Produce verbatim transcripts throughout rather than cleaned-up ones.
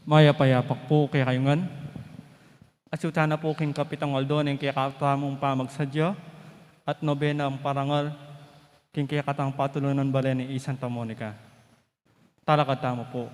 Mayap a abak pu kekayu ngan. Atiu tana pu king kapitang aldo ning kekatamung pamagsadya at nobenang parangal king kekatang patulunan balen i Santa Monica. Talakad tamu pu.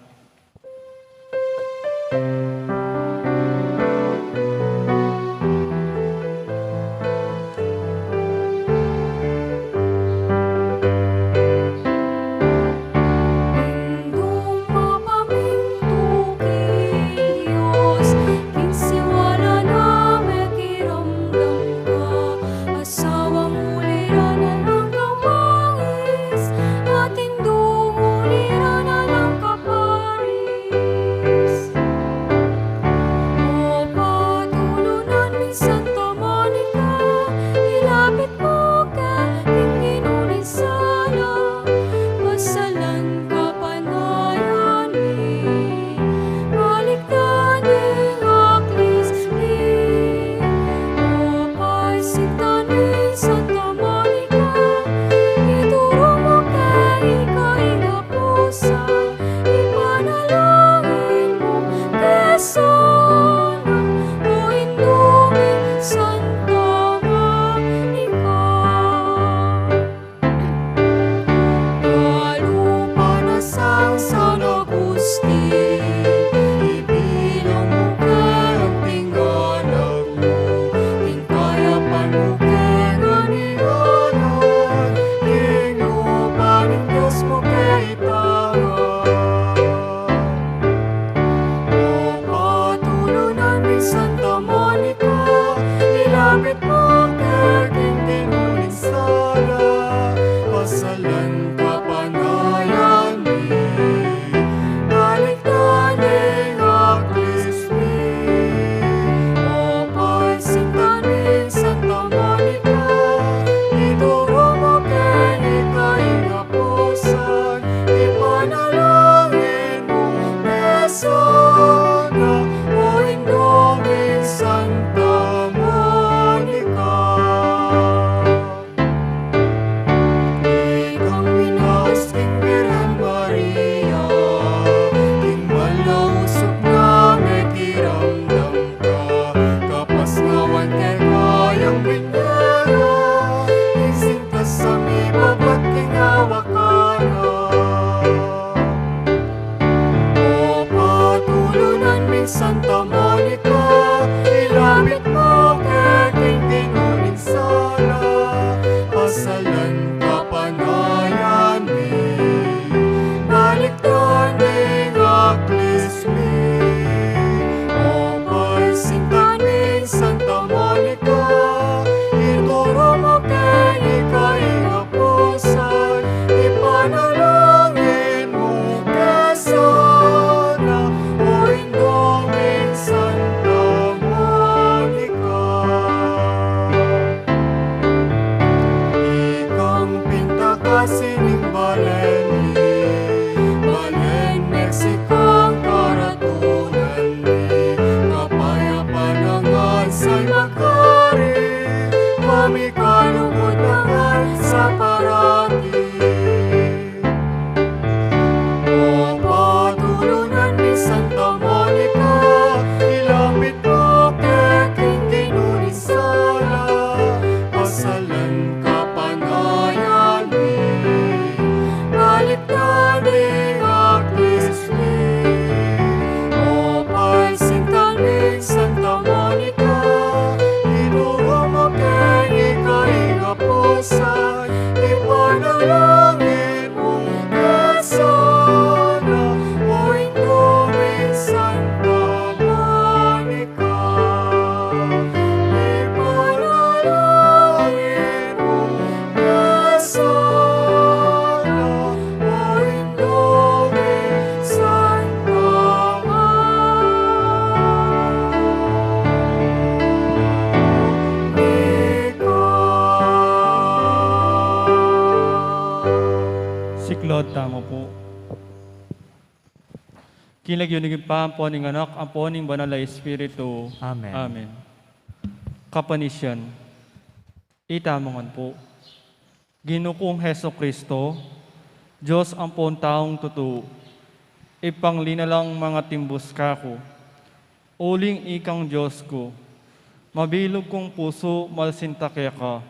Sawang ulira na lang kawangis, atin dungulira na lang kaparis. O patulunan mi Santa Monica, ilapit mu ke king Ginu ning sala, pasalan kapanayan mi, balikdan ding aklis mi. O paisintan mi Santa Monica, ituru mu ke ika ing apusan, ipanalangin mu ke sana, o Indu ming Santa Monica. Dalu pa na sang San Agustin, ibilang mu ke anting anak mu, king kayapan mu ke ngan ing anak, king lupa ning Dios mu ke itangan. O patulunan mi Santa Monica, ilapit mu ke king Ginu ning sala, pasalan kapanayan mi, balikdan ding aklis mi. O paisintan mi Santa Monica, ituru mu ke ika ing apusan, ipanalangin mu ke sana, o Indu ming Santa Monica. Ikang minaus king Birhen Maria, king malausuk na mekiramdam ka, kapasnawan keka yang binyera, ing sintas a mibabat king awak na. O patulunan ming Santa Monica, ilapit mu ke king Ginu ning sala, pasalan kapanayan mi, balikdan ding aklis mi. O paisintan ming Santa Monica, ituru mu ke ika ing apusan, ipanalangin mu ke sana, o Indu ming Santa Monica. Ikang pintakasi ning balen mi, balen Mexico ing karatunan mi, kapayapan na ngan sa makari, pamikalugud na ngan sa parati. O patulunan mi Santa Monica, ilapit mu ke king Ginu ning sala, pasalan kapanayan mi, balikdan ding aklis mi. O paisintan ming Santa Monica, ituru mu ke ika ing apusan, ipanalangin mu ke sana, o Indu ming Santa Monica. Ipanalangin mu ke sana, o Indu ming Santa Monica. Siklaud tamu pu. King lagyu ning Ibpa, ampo ning Anak, ampo ning Banal a Espiritu. Amen. Amen. Kapanisyan. Itamu ngan pu. Ginu kung Jesucristo, Dios ampon taung tutu, Ibpa, linalang mangatimbus kaku, uling ikang Dios ku, mabilug kung pusu malsinta keka.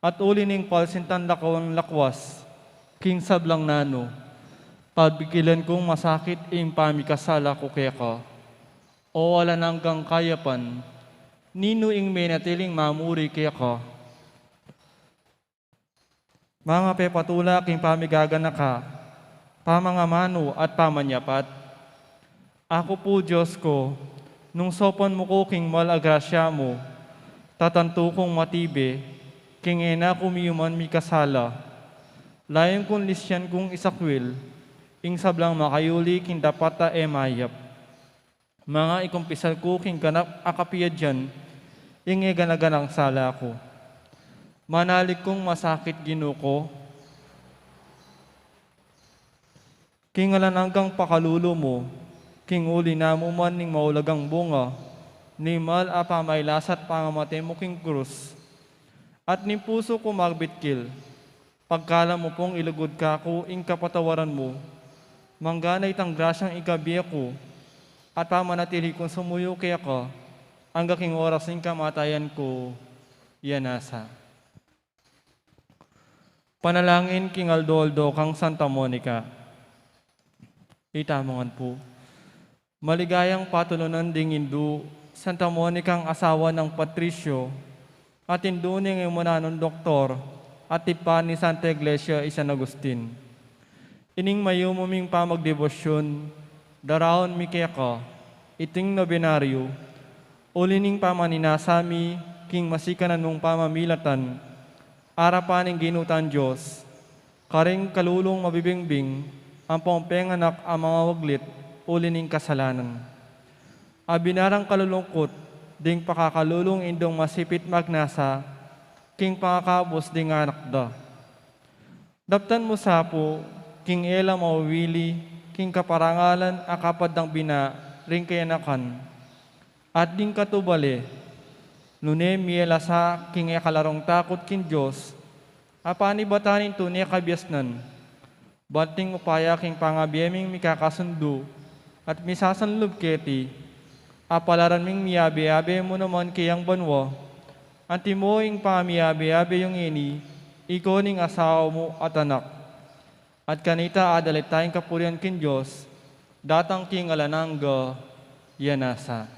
At uli ning palsintan lakwan lakwas king sablang nanu, pabikilan kung masakit ing pamikasala ku keka. O alang anggang kayapan, ninu ing menatiling mamuri keka? Mangapepatula king pamigaganaka, pamangamanu at pamanyapat. Aku pu, Dios ku, nung saupan mu ku king mal a grasya mu, tatantu kung matibe, king e na ku miyuman mikasala. Layun kung lisyan kung isakwil ing sablang makayuli king dapat a e mayap. Mangakumpisal ku king ganap a kapiadyan ing e gana-ganang sala ku. Manalig kung masakit, Ginu ku, king alang anggang pakalulu mu, king uli na mu man ning maulagang bunga ning mal a pamailas at pangamate mu king krus. At ning pusu ku magbitkil, pagkalam mu pung ilugud kaku ing kapatawaran mu, manggana itang grasyang ikabie ku, at pamanatili kung sumuyu keka, angga king oras ning kamatayan ku. Iya nasa. Panalangin king aldo-aldo kang Santa Monica. Itamu ngan pu. Maligayang patulunan ding indu, Santa Monica, asawa nang Patricio, at indu ning e munanung doktor, at ibpa ning Santa Iglesia i San Agustin. Ining mayumu ming pamagdebosyun, daraun mi keka iting nobenaryu, uli ning pamaninasa mi king masikanan mung pamamilatan, arapan ning Ginu tang Dios, karing kalulung mabibingbing, ampong penganak a mangawaglit uli ning kasalanan. Abinarang kalulungkut ding pakakalulung indung masipit magnasa king pangakabus ding anak da. Daptan mu sa pu king e la mawili king kaparangalan a kapad dang bina ring kayanakan. At ding katubale, nune mie la sa king e kalarung takut king Dios, a panibatan ning tune kabiasnan, banting upaya king pangabie ming mikakasundu, at misasanlub keti, a palaran ming miabe-abe mu naman keyang banua, antimo ing pamiabe-abe yung ini, ika ning asawa mu at anak. At kanita adalita ing kapurian king Dios, datang king alang angga. Iya nasa.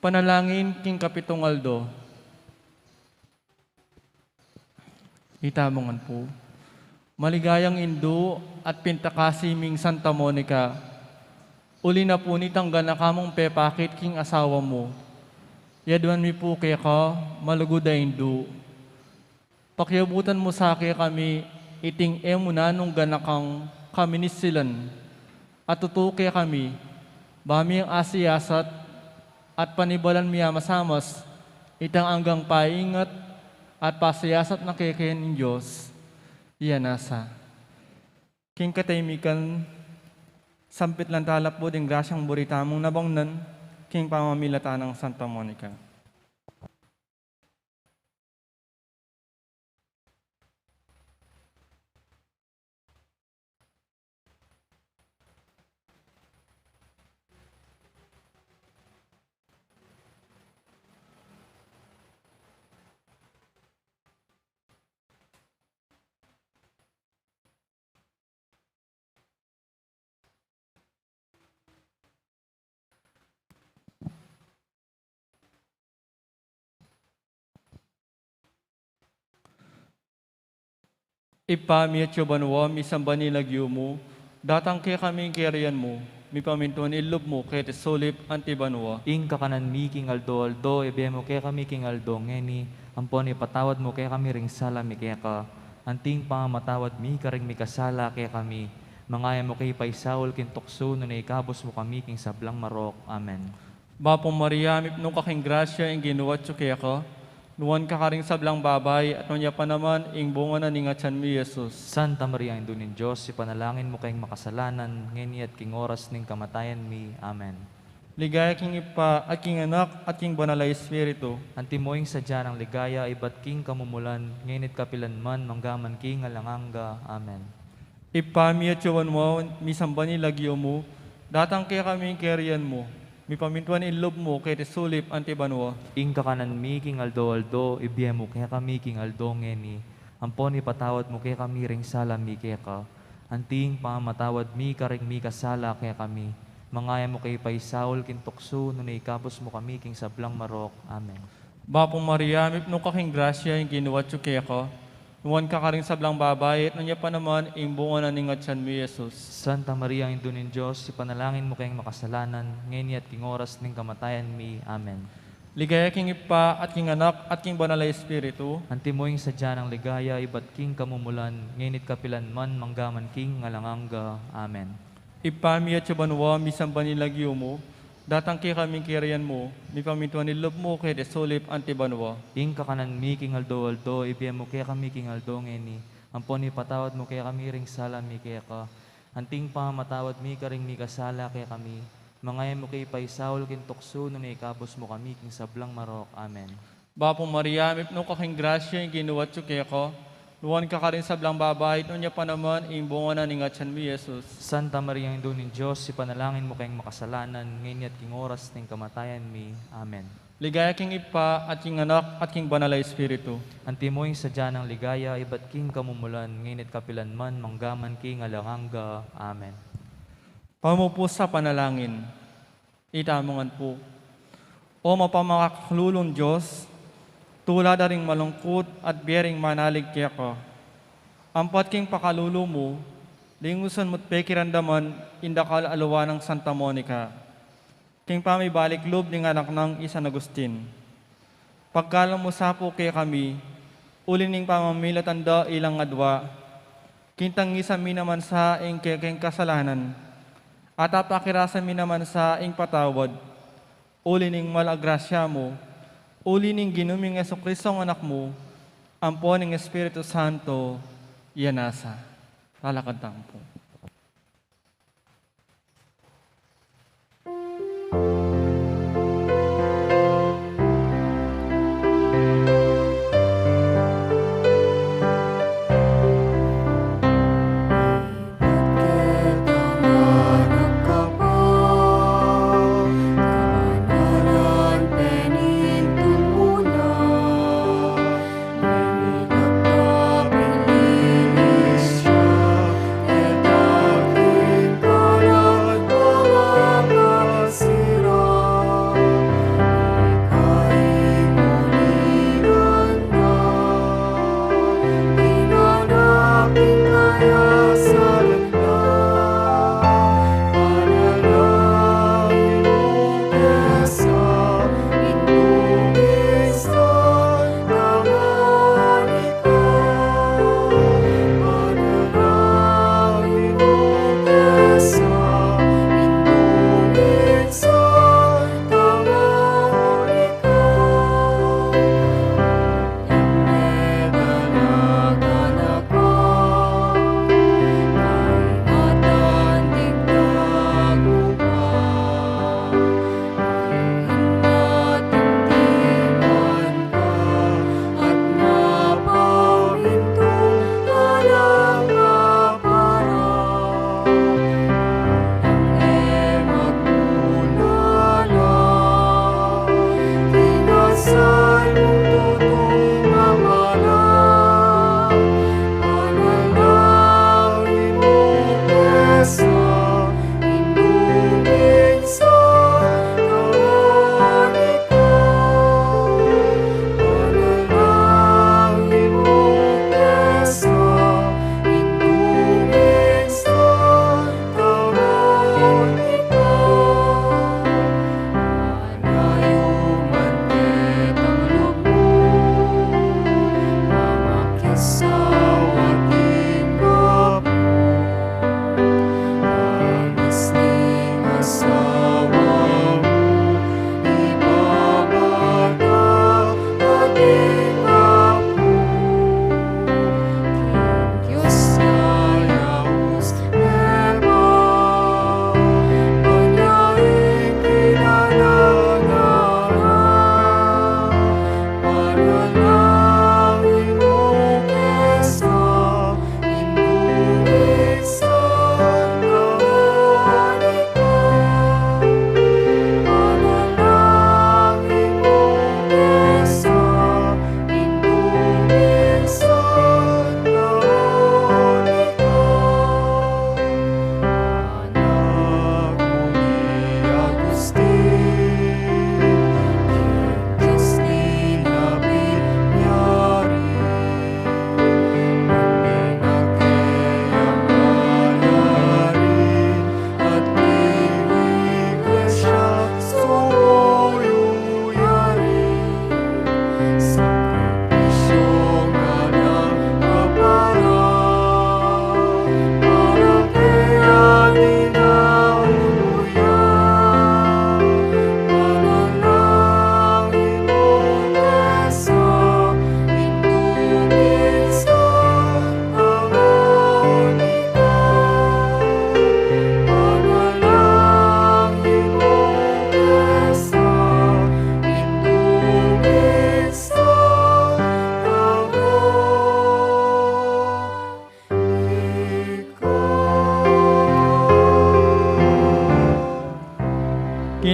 Panalangin king kapitung aldo. Itamu ngan pu. Maligayang indu at pintakasi ming Santa Monica, uli na pu nitang ganaka mung pepakit king asawa mu, yaduan mi pu keka malugud a indu. Pakiabutan mu sa kekami iting e mu nanung ganakang kaminisilan, at tutu kekami, ba ming asiyasat at panibalan mi a masamas itang anggang paingat at pasiyasat na keke ning Dios. Iya nasa. King katahimikan, sampit lang tala pu ding grasyang buri tamung nabangnan king pamamilatan nang Santa Monica. Ibpa mi atsu ka banua, misamban ya ing lagyu mu, datang kekami ing kayarian mu, mipamintuan ing lub mu keti sulip anti banua. Ing kakanan mi king aldo-aldo ibie mu kekami king aldo ngeni, ampon ipatawad mu kekami ring sala mi keka, anti ing pamamatawad mi karing mikasala kekami. Manga e mu ke paisaul king tuksu, nune ikabus mu kami king sablang marok. Amen. Bapu Maria, mipnu ka king grasya, ing Ginu atsu keka, nuan ka karing sablang babai, at nuan ya pa naman ing bunga na ning atian mu, i Jesus. Santa Maria, Indu ning Dios, ipanalangin mu keng makasalanan, ngeni at king oras ning kamatayan mi. Amen. Ligaya king Ibpa, at king Anak, at king Banal a Espiritu. Antimo ing sadya nang ligaya, ibat king kamumulan, ngeni at kapilan man, mangga man king alang angga. Amen. Ibpa mi atsu ka banua, misamban ya ing lagyu mu, datang kekami ing kayarian mu, mipamintuan ing lub mu keti sulip anti banua. Ing kakanan mi king aldo-aldo ibie mu kekami king aldo ngeni, ampon ipatawad mu kekami ring sala mi keka, anti ing pamamatawad mi karing mikasala kekami, manga e mu ke ipaisaul king tuksu, nune ikabus mu kami king sablang marok. Amen. Bapu Maria, mipnu ka king grasya, ing Ginu atsu keka, nuan ka karing sablang babai, at nuan ya pa naman ing bunga na ning atyan mu, Jesus. Santa Maria, Indu ning Dios, ipanalangin mu keng makasalanan, ngeni at king oras ning kamatayan mi. Amen. Ligaya king Ibpa, at king Anak, at king Banal a Espiritu. Antimo ing sadya nang ligaya ibat king kamumulan, ngeni at kapilan man, mangga man king alang angga. Amen. Ibpa mi atsu ka banua, misamban ya ing lagyu mu, datang kekami ing kayarian mu, mipamintuan ing lub mu keti sulip anti banua. Ing kakanan mi king aldo-aldo ibie mu kekami king aldo ngeni, ampon ipatawad mu kekami ring sala mi keka, anti ing pamamatawad mi karing mikasala kekami, manga e mu ke ipaisaul king tuksu, nune ikabus mu kami king sablang marok. Amen. Bapu Maria, mipnu ka king grasya, ing Ginu atsu keka, nuan ka karing sablang babai, at nuan ya pa naman ing bunga na ning atyan mu, Jesus. Santa Maria, Indu ning Dios, ipanalangin mu keng makasalanan, ngeni at king oras ning kamatayan mi. Amen. Ligaya king Ibpa, at king Anak, at king Banal a Espiritu. Antimo ing sadya nang ligaya ibat king kamumulan, ngeni at kapilan man, mangga man king alang angga. Amen. Pamupu sa panalangin. Itamu ngan pu. O mapamakakalulung Dios, tula da ring malungkut at bie ring manalig keka, ampat king pakalulu mu, lingusan mu't pekiramdaman ing dakal a lua nang Santa Monica, king pamibalik lub ning anak nang i San Agustin. Pagkalub mu sa pu kekami, uli ning pamamilatan da ilang adua, king tangisan mi naman sa ing kekeng kasalanan, at apakirasan mi naman sa ing patawad, uli ning mal a grasya mu, uli ning Ginu ming Jesucristo, anak mu, ampo ning Espiritu Santo, ya na sa. Lalakad tamu pu.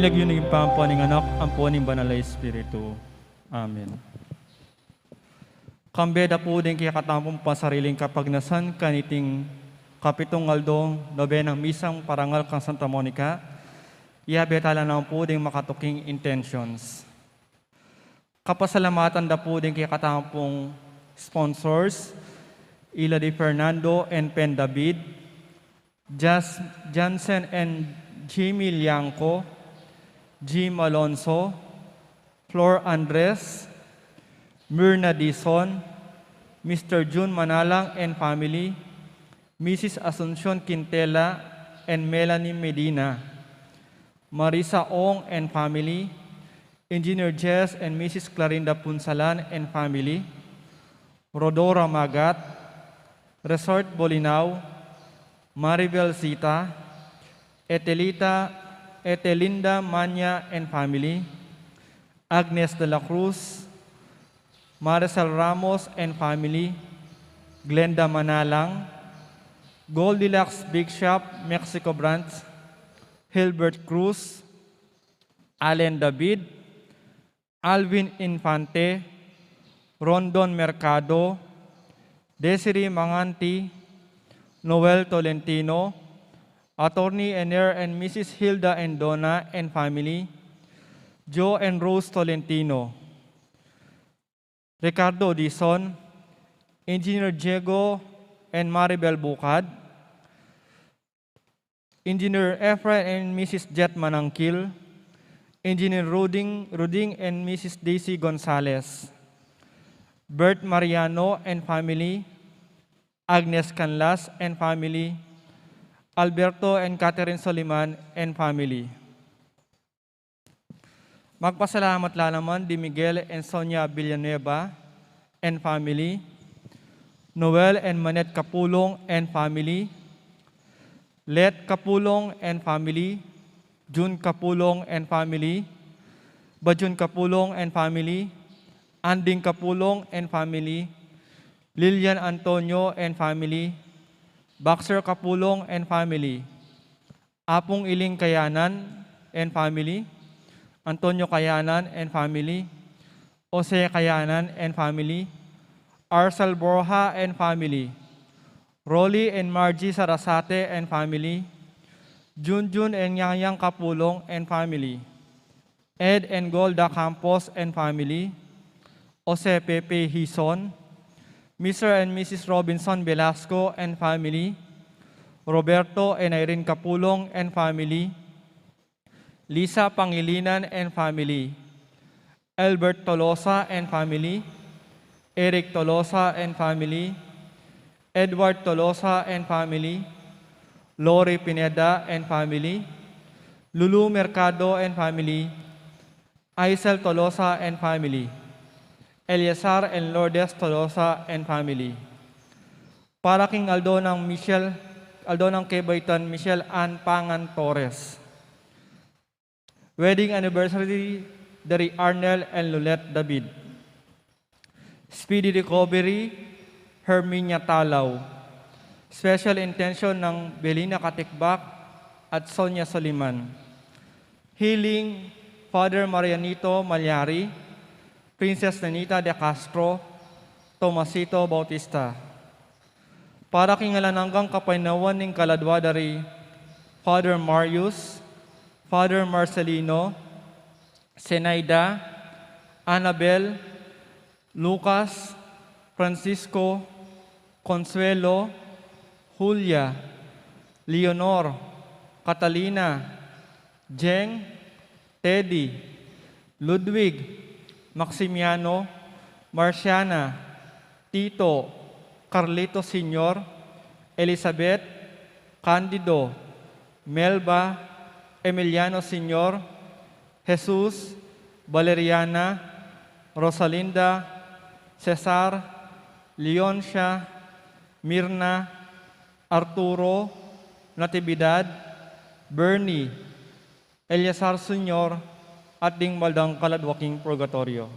Lagyu ning Ibpa, ampo ning Anak, ampo ning Banal a Espiritu. Amen. Kambe da pu ding kekatamung pasariling kapagnasan kaniting kapitung aldo, nobenang misang parangal kang Santa Monica, yabe tala naman pu ding makatuking intentions. Kapasalamatan da pu ding kekatamung sponsors, ila di Fernando and Pen David, Jas-, Jansen and Jimmy Liangco, Jim Alonso, Flor Andres, Myrna Dizon, Mister Jun Manalang and family, Missus Asuncion Quintela and Melanie Medina, Marisa Ong and family, Engineer Jess and Missus Clarinda Punsalan and family, Rodora Magat, Resort Bolinao, Maribel Zita, Etelita, Etelinda Manya and family, Agnes de la Cruz, Maricel Ramos and family, Glenda Manalang, Goldilocks Big Shop, Mexico Branch, Hilbert Cruz, Allen David, Alvin Infante, Rondon Mercado, Desiree Manganti, Noel Tolentino, Attorney Ener and Missus Hilda and Donna and family, Joe and Rose Tolentino, Ricardo Dizon, Engineer Diego and Maribel Bucad, Engineer Efren and Missus Jet Manangkil, Engineer Ruding, Ruding and Missus Daisy Gonzalez, Bert Mariano and family, Agnes Canlas and family, Alberto and Catherine Soliman and family. Magpasalamat la naman di Miguel and Sonia Villanueva and family, Noel and Manette Capulong and family, Let Capulong and family, Jun Capulong and family, Bajun Capulong and family, Anding Capulong and family, Lilian Antonio and family, Baxter Capulong and family, Apung Iling Kayanan and family, Antonio Kayanan and family, Jose Kayanan and family, Arcel Borja and family, Rolly and Margie Sarasate and family, Junjun and Yangyang Capulong and family, Ed and Golda Campos and family, Jose Pepe Hizon, Mister and Missus Robinson Velasco and family, Roberto and Irene Capulong and family, Lisa Pangilinan and family, Albert Tolosa and family, Eric Tolosa and family, Edward Tolosa and family, Lori Pineda and family, Lulu Mercado and family, Aisel Tolosa and family, Eleazar and Lourdes Tolosa and family. Para king aldo nang Michelle, aldo nang kebaitan Michelle Ann Pangan Torres. Wedding anniversary dari Arnel and Lulette David. Speedy recovery, Herminia Talaw. Special intention nang Belina Katikbak at Sonia Soliman. Healing, Father Marianito Malyari, Princess Nenita de Castro, Tomasito Bautista. Para king alang anggang kapaynawan ning kaladwa dari Father Marius, Father Marcelino, Zenaida, Annabel, Lucas, Francisco, Consuelo, Julia, Leonor, Catalina, Jeng, Teddy, Ludwig, Maximiano, Marciana, Tito, Carlito Senior, Elizabeth, Candido, Melba, Emiliano Senior, Jesus, Valeriana, Rosalinda, Cesar, Leoncia, Mirna, Arturo, Natividad, Bernie, Eleazar Senior, at ding maldang kaladwa king purgatoryo.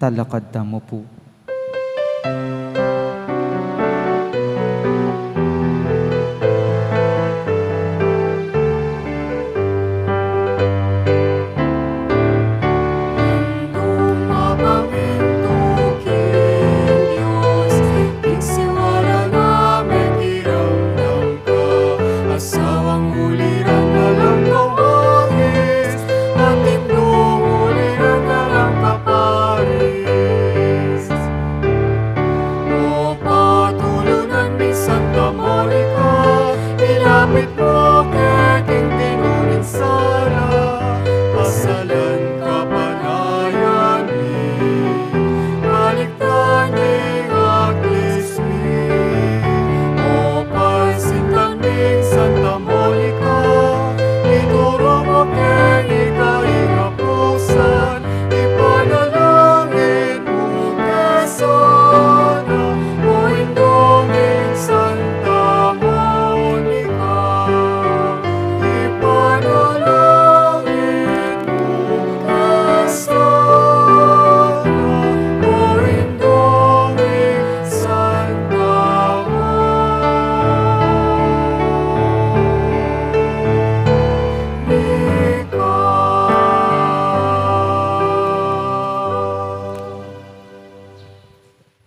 Talakad tamu pu. Nung mapamintu king Dios, king siwala na mekiramdam ka, asawang ulirang alang kawangis, ating nung ulirang alang kaparis. O patulunan mi Santa Monica, ilapit mu ke king tinuni sala, pasalan kapanayan mi, balikdan ing aklis mi. O pansintan ming Santa Monica, ituru mu keng ika ing apusan, ipanalangin mu ke sana, o Indung ing Santa Monica, ipanalangin mu ke sana, o Indung ing Santa Monica.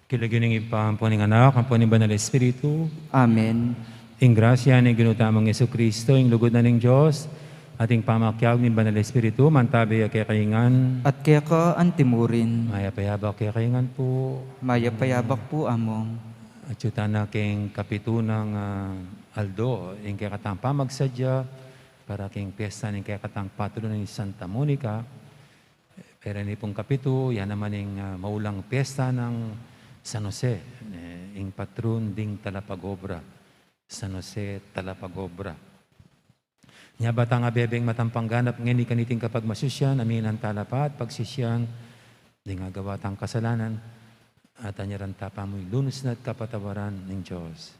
King lagyu ning Ibpa, ampo ning Anak, ampo ning Banal Espiritu. Amen. Ing grasya ning Ginu tamung Jesucristo, ing lugud na ning Dios, at ing pamakiabe ning Banal Espiritu, mantabe ya kekayu ngan. At keka antimurin. Mayap a yabak kekayu ngan pu. Mayap a yabak pu, Among. Atyu tana king kapitu nang, ah, aldo, ing kekatang pamagsadya para king piyesta ning kekatang patulunan i Santa Monica. Pero ini pung kapitu, ya naman ing, ah, maulang piyesta nang San Jose, eh, ing patron ding talapag-obra. San Jose talapag-obra. Nya ba tang abebeng matang pangganap ngeni kaniting kapagmasusyan, aminan tala pa at pagsisian ding agawa tang kasalanan, at anyaran ta pa mu ing lunus na at kapatawaran ning Dios.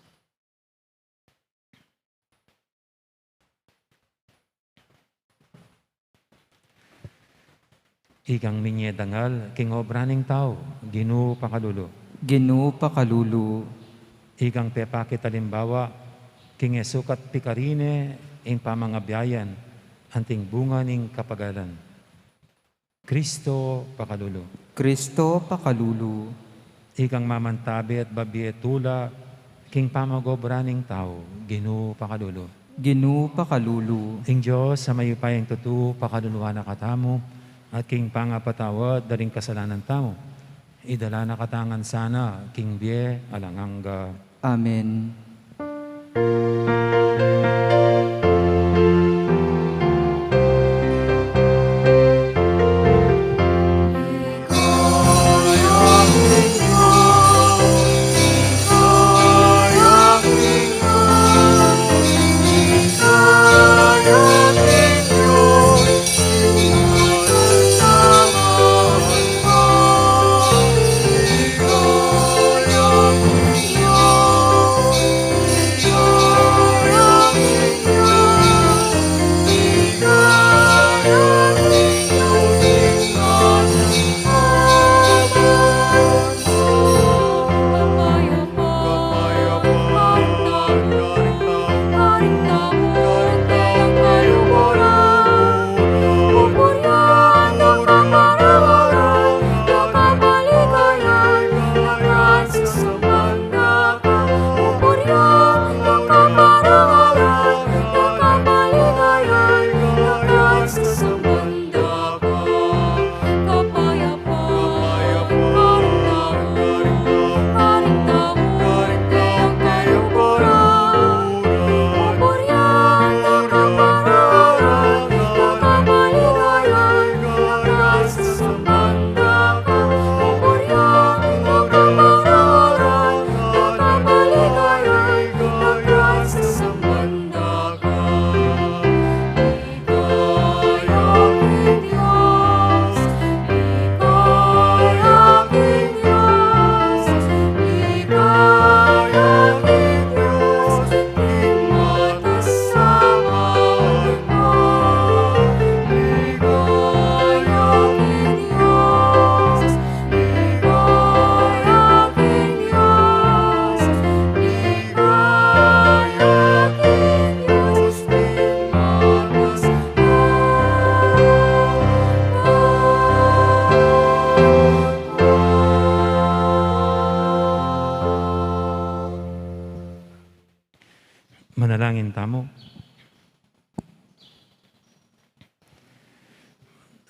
Ikang minye dangal king obra ning tau, Ginu pakalulu. Ginu pakalulu. Ikang pepakit alimbawa king e sukat pikarine ing pamangabiayan anting bunga ning kapagalan, Kristo pakalulu. Kristo pakalulu. Ikang mamantabe at babie tula king pamag-obra ning tau, Ginu pakalulu. Ginu pakalulu. Ing Dios a mayupayang tutu pakaluluan na katamu, at king pangapatawad da ring kasalanan tamu, idala na katamu ngan sana king bie alang angga. Amen.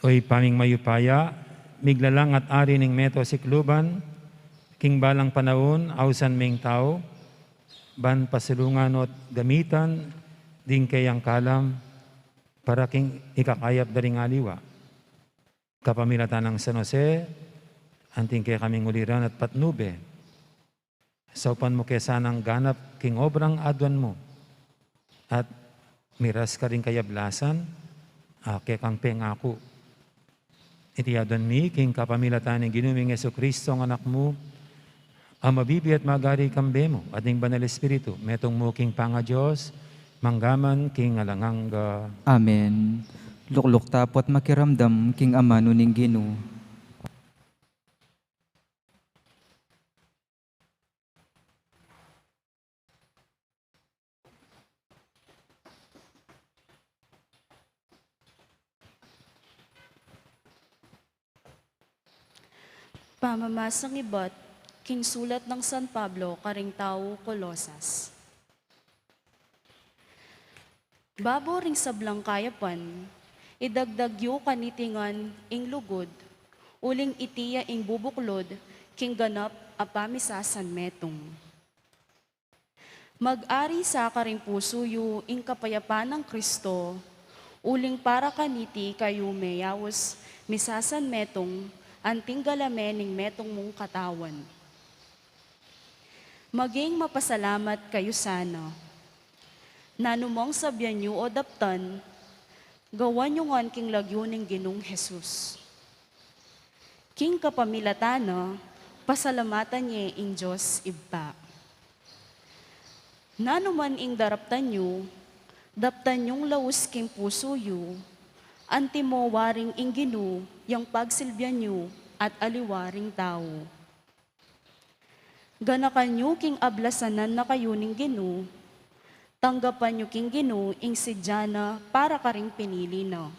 O Ibpa ming mayupaya, miglalang at ari ning meto sikluban, king balang panaun, ausan ming tau, ban pasulungan o't gamitan, ding keyang kalam, para king ikakayap da ring aliwa. Kapamilatan nang San Jose, anting kekaming uliran at patnube. Saupan mu ke sanang ganap king obrang aduan mu, at miras karing kayablasan, a kekang pengaku. Iti aduan mi, king kapamilatan ning Ginu ming Jesucristo, a Anak mu, a mabibie at magari kambe mu, at ning Banal Espiritu, metung mu king pangaDios, mangga man king alang angga. Amen. Lukluk tapu't makiramdam king amanu ning Ginu. Pamamasang ibat king sulat nang San Pablo karing tau Colosas. Babo ring sablang kayapan, idagdag yu kaniti ngan ing lugud, uling iti ya ing bubuklud king ganap a pamisasanmetung. Mag-ari sa karing pusu yu ing kapayapan nang Kristo, uling para kaniti kayu meyaus misasanmetung anting galame ning metung mung katawan. Maging mapasalamat kayu sana. Nanumang sabian yu o daptan, gawan yu ngan king lagyu ning Ginung Jesus. King kapamilatan na, pasalamatan ye ing Dios Ibpa. Nanuman ing daraptan yu, daptan yung laus king pusu yu, antimo waring ing Ginu yang pagsilbian yu at aliwa ring tau. Ganakan yu king ablasanan na kayu ning Ginu, tanggapan yu king Ginu ing sidya na para karing pinili na.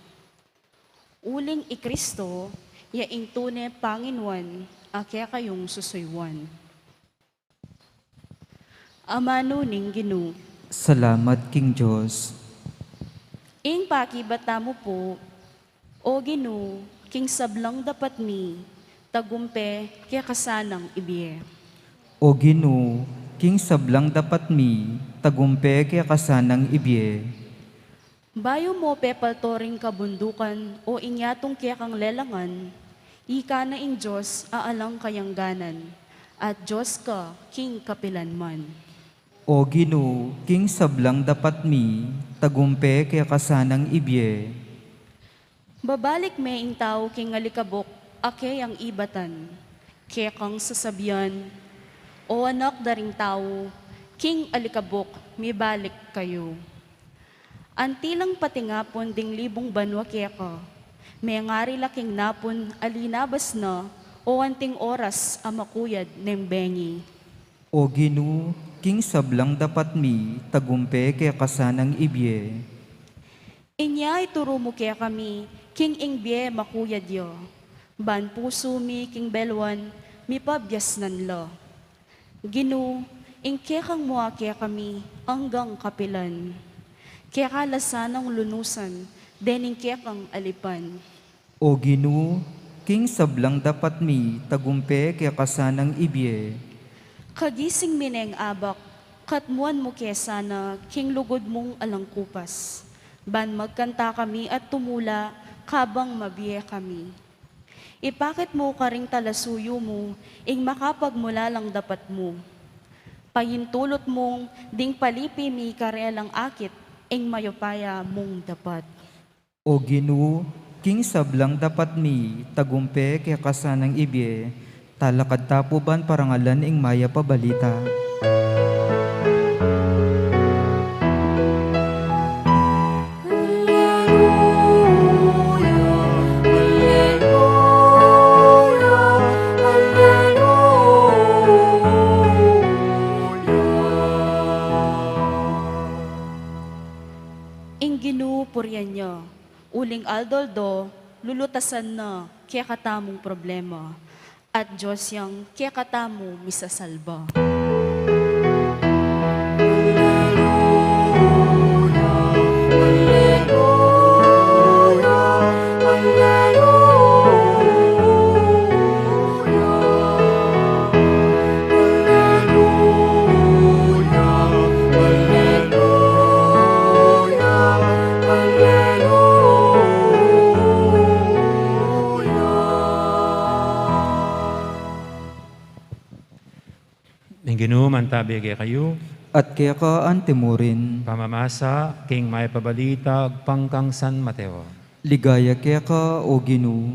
Uling i Kristo ya ing tune Panginuan a kekayung susuyuan. Amanu ning Ginu. Salamat king Dios. Ing pakibat tamu pu. O Ginu, king sablang dapat mi, tagumpe keka sanang ibie. O Ginu, king sablang dapat mi, tagumpe keka sanang ibie. Bayu mo pepalto ring kabundukan o ing yatung kekang lelangan, ika na ing Dios a alang kayangganan, at Dios ka king kapilan man. O Ginu, king sablang dapat mi, tagumpe keka sanang ibie. Babalik me ing tau king alikabuk a keyang ibatan. Kekang sasabian, O anak da ring tau, king alikabuk mibalik kayu. Anti lang patingapun ding libung banua keka, mengari la king napun a linabas na o anting oras a makuyad neng bengi. O Ginu, king sablang dapat mi, tagumpe keka sanang ibie. Inya ituru mu kekami king ing bie makuyad ya, ban pusu mi king beluan mipabiasnan la. Ginu, ing kekang mua kekami anggang kapilan. Keka la sanang lunusan dening kekang alipan. O Ginu, king sablang dapat mi, tagumpe keka sanang ibie. Kagising mi neng abak, katmuan mu ke sana king lugud mung alang kupas, ban magkanta kami at tumula kabang mabie kami. Ipakit mu karing talasuyu mu ing makapagmulalang dapat mu. Paintulut mung ding palipi mi karelang akit ing mayupaya mung dapat. O Ginu, king sablang dapat mi, tagumpe keka sanang ibie, talakad ta pu ban parangalan ing mayap a balita. Ing Ginu purian ya. Uling aldo-aldo, lulutasan na kekatamung problema, at Dios yang kekatamu misasalba. Alleluia, alleluia, alleluia. Ginu mantabi kekayu. At keka antimurin. Pamamasa king mayap a balita agpang kang San Mateo. Ligaya keka, o Ginu.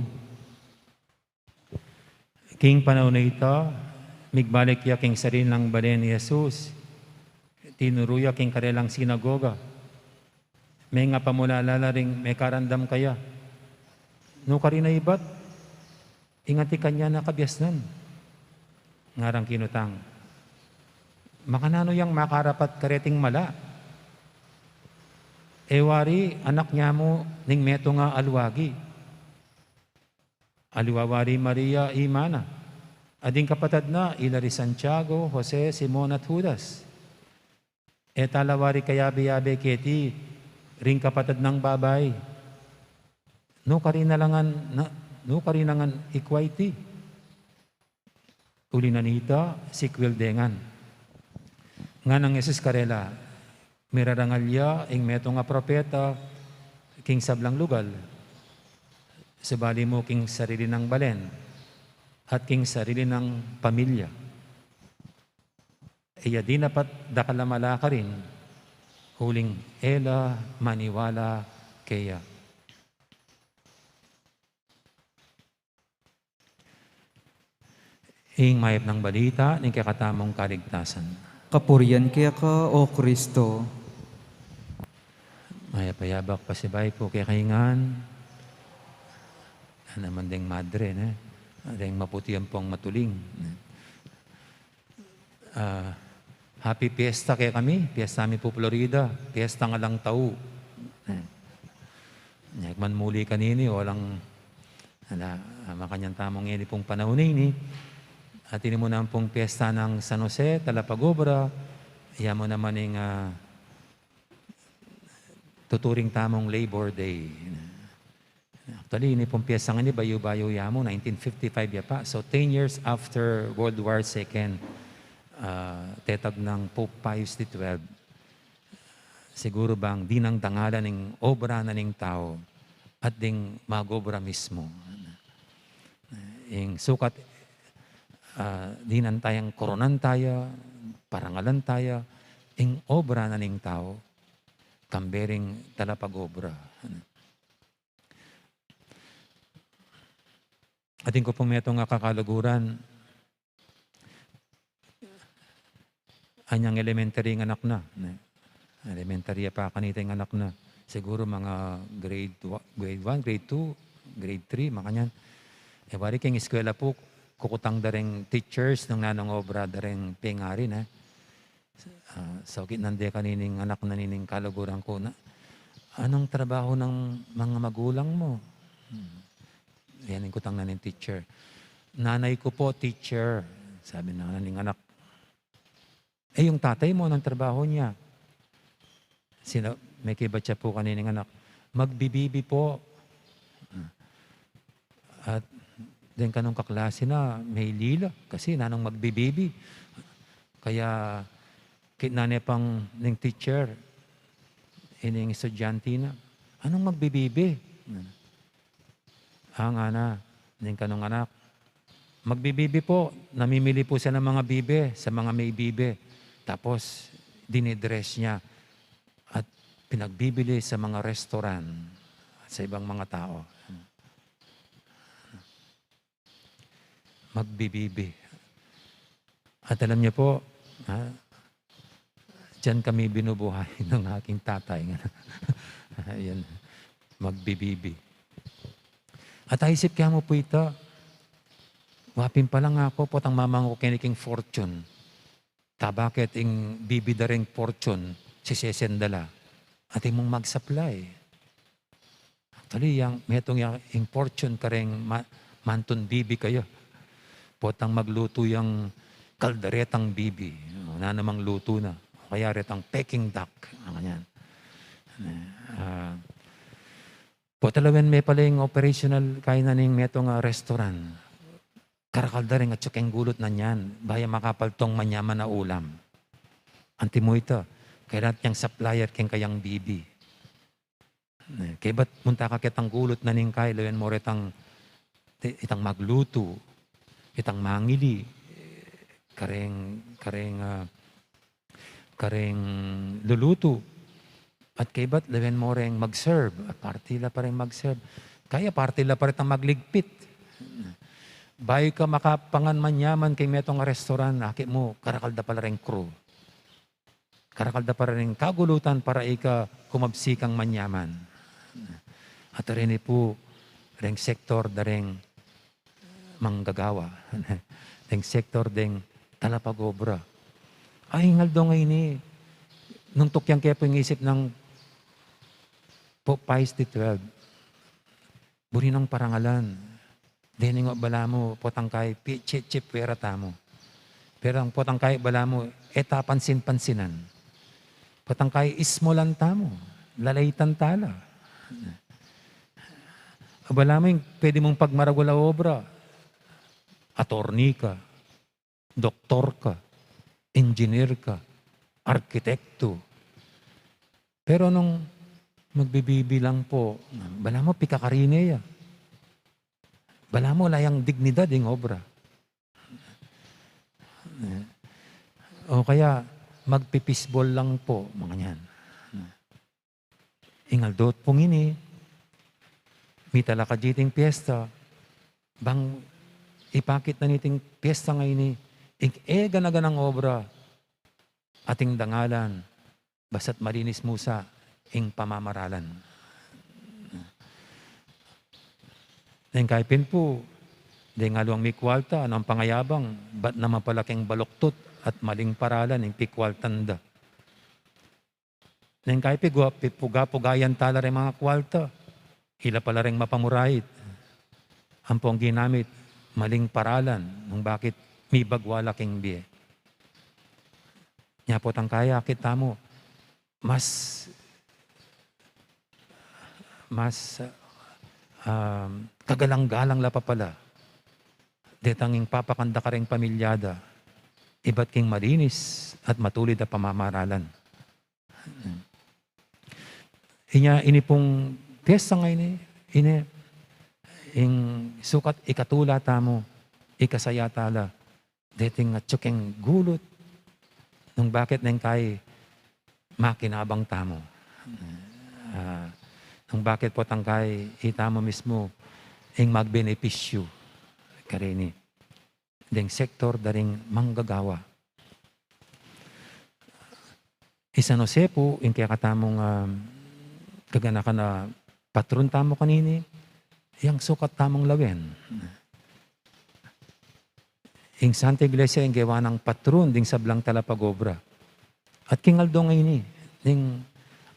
King panaun a ita, migbalik ya king sarili nang balen i Jesus. Tinuru ya king karelang sinagoga. Mengapamulala la ring mekarandam kaya, "Nu karin a ibat ing atin kanyan a kabiasnan?" Ngarang kinutang, "Makananu yang makarapat kareting mala? E wari anak nya mu ning metung a alwagi. Aliwa wari Maria ima na, at ding kapatad na, ila ri Santiago, Jose, Simon, at Judas. E tala wari kayabe-yabe keti ring kapatad nang babai? Nu karin na la ngan, na, nu karin na ngan ikwa iti?" Uli na nita, sikwil de ngan. Nganang Jesus karela, "Mirarangal ya ing metung a propeta king sablang lugal, subali mu king sarili nang balen at king sarili nang pamilya. E ya dinapat dakal a mala karin, uling e la maniwala keya." Ing mayap nang balita ning kekatamung kaligtasan. Kapurian keka, o Kristo. Mayap a yabak pasibayu pu kekayu ngan. Ana naman deng madre, ne? Deng maputi ampong matuling, ne? Ah, happy fiesta kekami, fiesta mi pu Florida, fiesta ng alang tau. Eh, nyak man muli kanini, walang, ala, ah, makanyan tamu ngeni pung panaun ini. At ini mu naman pung fiesta ng San Jose, talapag-obra, ya mu naman ing, ah, tuturing tamung Labor Day. Actually, ini pung piyesang ini, bayu-bayu ya mu, nineteen fifty-five ya pa. So, ten years after World War Second, ah, tetag nang Pope Pius the twelfth, siguru bang dinan dangalan ing obra na ning tau at ding mag-obra mismu. Ing sukat, ah, dinan tayang koronan taya, parangalan taya, ing obra na ning tau, kambe ring talapag-obra. Atin ku pung metung a kakaluguran, anyang elementary ing anak na, ne? Elementary ya pa kanita ing anak na. Siguru mga grade wa-, grade one, grade two, grade three, makanyan. E, wari king eskwela pu, kukutang da ring teachers nung nanung obra da ring pengari, ne? Ah, so, kitnan de kanining anak na nining kaluguran ku na, "Anong trabaho ng mga magulang mo?" Hmm. Yan ing kutang na ning teacher. "Nanay ko po, teacher," sabi na ning anak. "Eh, yung tatay mo, anong trabaho niya?" Sina-, mekibat ya pu kanining anak, "Magbibibi po." At deng kanung kaklase na, mailila, kasi nanung magbibibi. Kaya kitnan ne pang ning teacher, ining estudyante na, "Anong magbibibi?" "Ah," ngana ning kanung anak, "magbibibi po, namimili po siya ng mga bibi sa mga may bibi. Tapos, dinidress niya at pinagbibili sa mga restaurant at sa ibang mga tao." Magbibibi. At alam niyo po, ha, diyan kami binubuhay ng aking tatay. Ayan, magbibibi. At aisip ke mu pu ita, wa pin pala ngaku, potang mamangku keni king Fortune. Ta bakit ing bibi da ring Fortune, sisesen da la. Atin mung mag-supply. Actually, yang metung yang ing Fortune kareng ma-, mantun bibi kaya. Potang maglutu yang kalderetang bibi. O, nanung lutu na. O kaya retang Peking duck. Ang ganyan. Ah, pota lawen me pala ing operational kaya na ning metung a restaurant. Karakal da ring atsu keng gulut na niyan, ba ya makapaltong manyaman a ulam. Antimo ita, kailangan yang supplier keng kayang bibi. Ne, kaybat munta ka ketang gulut na ning kay, lawen mo retang, te-, itang maglutu, itang mangili, kareng, kareng, ah, kareng lulutu. At kaybat, lawen mo reng mag-serve. At parte la pa reng mag-serve. Kaya parte la pa retang magligpit. Bayu ka makapangan manyaman keng metung a restoran, akit mu, karakal da pala reng crew. Karakal da pala reng kagulutan para ika kumabsi kang manyaman. At reni pu, reng sektor da reng manggagawa. Deng sektor deng talapag-obra. Ay, ing aldo ngeni, nung tukyan ke pu ing isip nang Pope Pius the twelve, buri nang parangalan. Deni nga balamu, potang kayi, pi-, chi-, chi-, pwera tamu. Pero potang kayi balamu, e ta pansin-pansinan. Potang kayi ismolan tamu, lalaitan tala. Balamu ing pwede mung pagmaragul a obra, atorni ka, doktor ka, engineer ka, arkitekto. Pero nung magbibibilang pu, balamu pikakarine ya. Balamu ala yang dignidad ing obra. O kaya, magpipisbol lang pu, makanyan. Ing aldo pu ngeni, mitalakad ya iting piesta, bang ipakit na niting piesta ngeni, ing e gana-ganang obra, ating dangalan, basta't malinis mu sa ing pamamaralan. Neng kayi pin pu, deng aliwang mikwalta, anong pangayabang, bat naman pala keng baluktut at maling paralan ing pikwaltan da. Neng kayi pin, pipuga-pugayan tala reng mangakwalta. Ila pala reng mapamurait. Ampong ginamit, maling paralan, nung bakit mibagwa la king bie. Nya potang kayi, akit tamu, mas, mas, um, kagalang-galang la pa pala detang ing papakanta kareng pamilya da, ibat king malinis at matulid a pamamaralan. Inya, ini pung piesta ngeni, ini, ing sukat ikatula tamu, ikasaya tala deting atyu keng gulut, nung bakit neng kayi makinabang tamu. Ah, nung bakit potang kayi itamu mismu ing magbenepisyu karini deng sektor da ring manggagawa. I San Jose pu, ing kekatamung, ah, kaganakan a patron tamu kanini, yang sukat tamung lawen. Ing Santa Iglesia ing gewa nang patron ding sablang talapag-obra. At king aldo ngeni, ning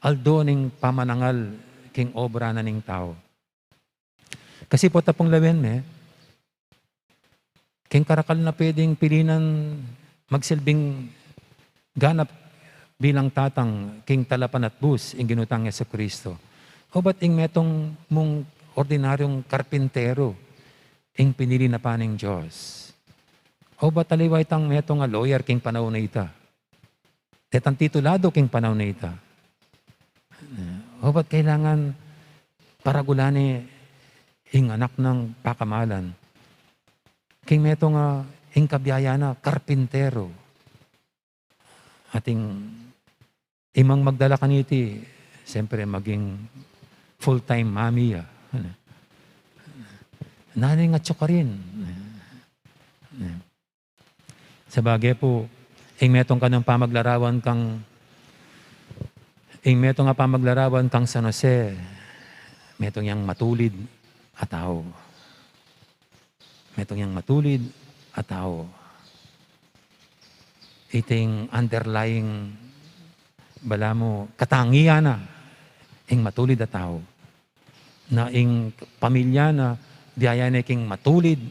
aldo ning pamanangal king obra na ning tau. Kasi potang lawen me, king karakal na pwedeng pilinan magsilbing ganap bilang tatang king talapanatbus ing Ginu tang Jesucristo. O ba't ing metung mung ordinaryung karpintero ing pinili na pa ning Dios? O ba't aliwa itang metung a lawyer king panaun a ita? Detang titulado king panaun a ita. O ba't kailangan paragulan ne ing anak nang pakamalan king metung a ing kabiayan na karpintero? Ating imang magdala kaniti, siyempre, maging full-time mommy ya. Nanung atyu karin. Sabagay pu, ing metung kanung pamaglarawan kang, ing metung a pamaglarawan kang San Jose, metung yang matulid a tau. Metung yang matulid a tau. Iting underlying, balamu, katangian na ing matulid a tau. Na ing pamilya na, biayan ne king matulid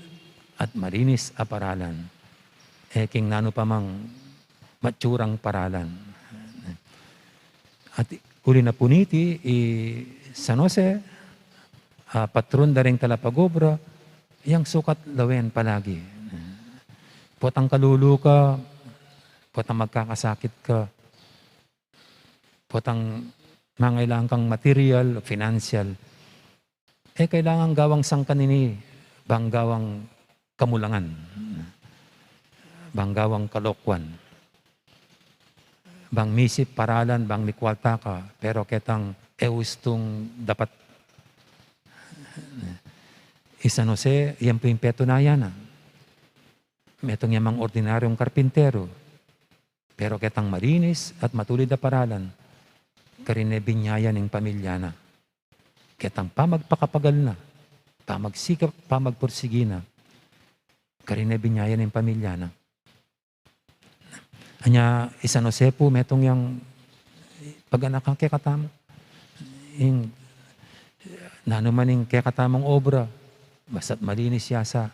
at malinis a paralan. E king nanu pa mang matsurang paralan. At uli na pu niti, i San Jose, ah, patron da ring talapag-obra, yang sukat lawen palagi. Potang kalulu ka, potang magkakasakit ka, potang mangailangan kang material, financial, e kailangan gawang sangkan ini bang gawang kamulangan. bang gawang kalokuan, bang misip paralan, bang mikwalta ka, pero ketang e ustung dapat. I San Jose, yan pu ing petunayan na. Metung ya mang ordinaryung karpintero, pero ketang malinis at matulid a paralan, karin e binyaya ning pamilya na. Ketang pamagpakapagal na, pamagsikap, pamagpursigi na, karin e binyaya ning pamilya na. Anya, i San Jose pu, metung yang paganakan kekatamu. Ing, nanu man ing kekatamung obra, basta't malinis ya sa,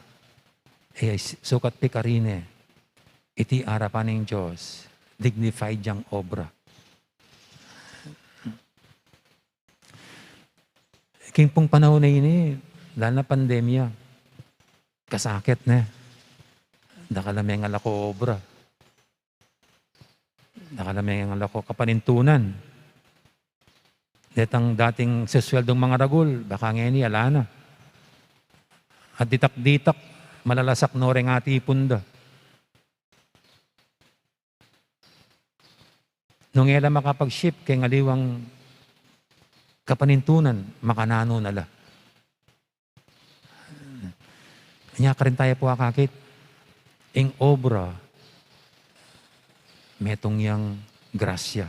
e, sukat pikarine, iti arapan ning Dios, dignified yang obra. King pung panaun a ini, lalu na pandemya, kasakit ne. Dakal a mengalako obra. Dakal a mengalako kapanintunan. Detang dating susweldung mangaragul, baka ngeni ala na. At ditak-ditak, malalasak no reng atipun da. Nung e la makapag-shift keng aliwang kapanintunan, makananu na la. Nya karin taya pu akakit, ing obra, metung yang grasya.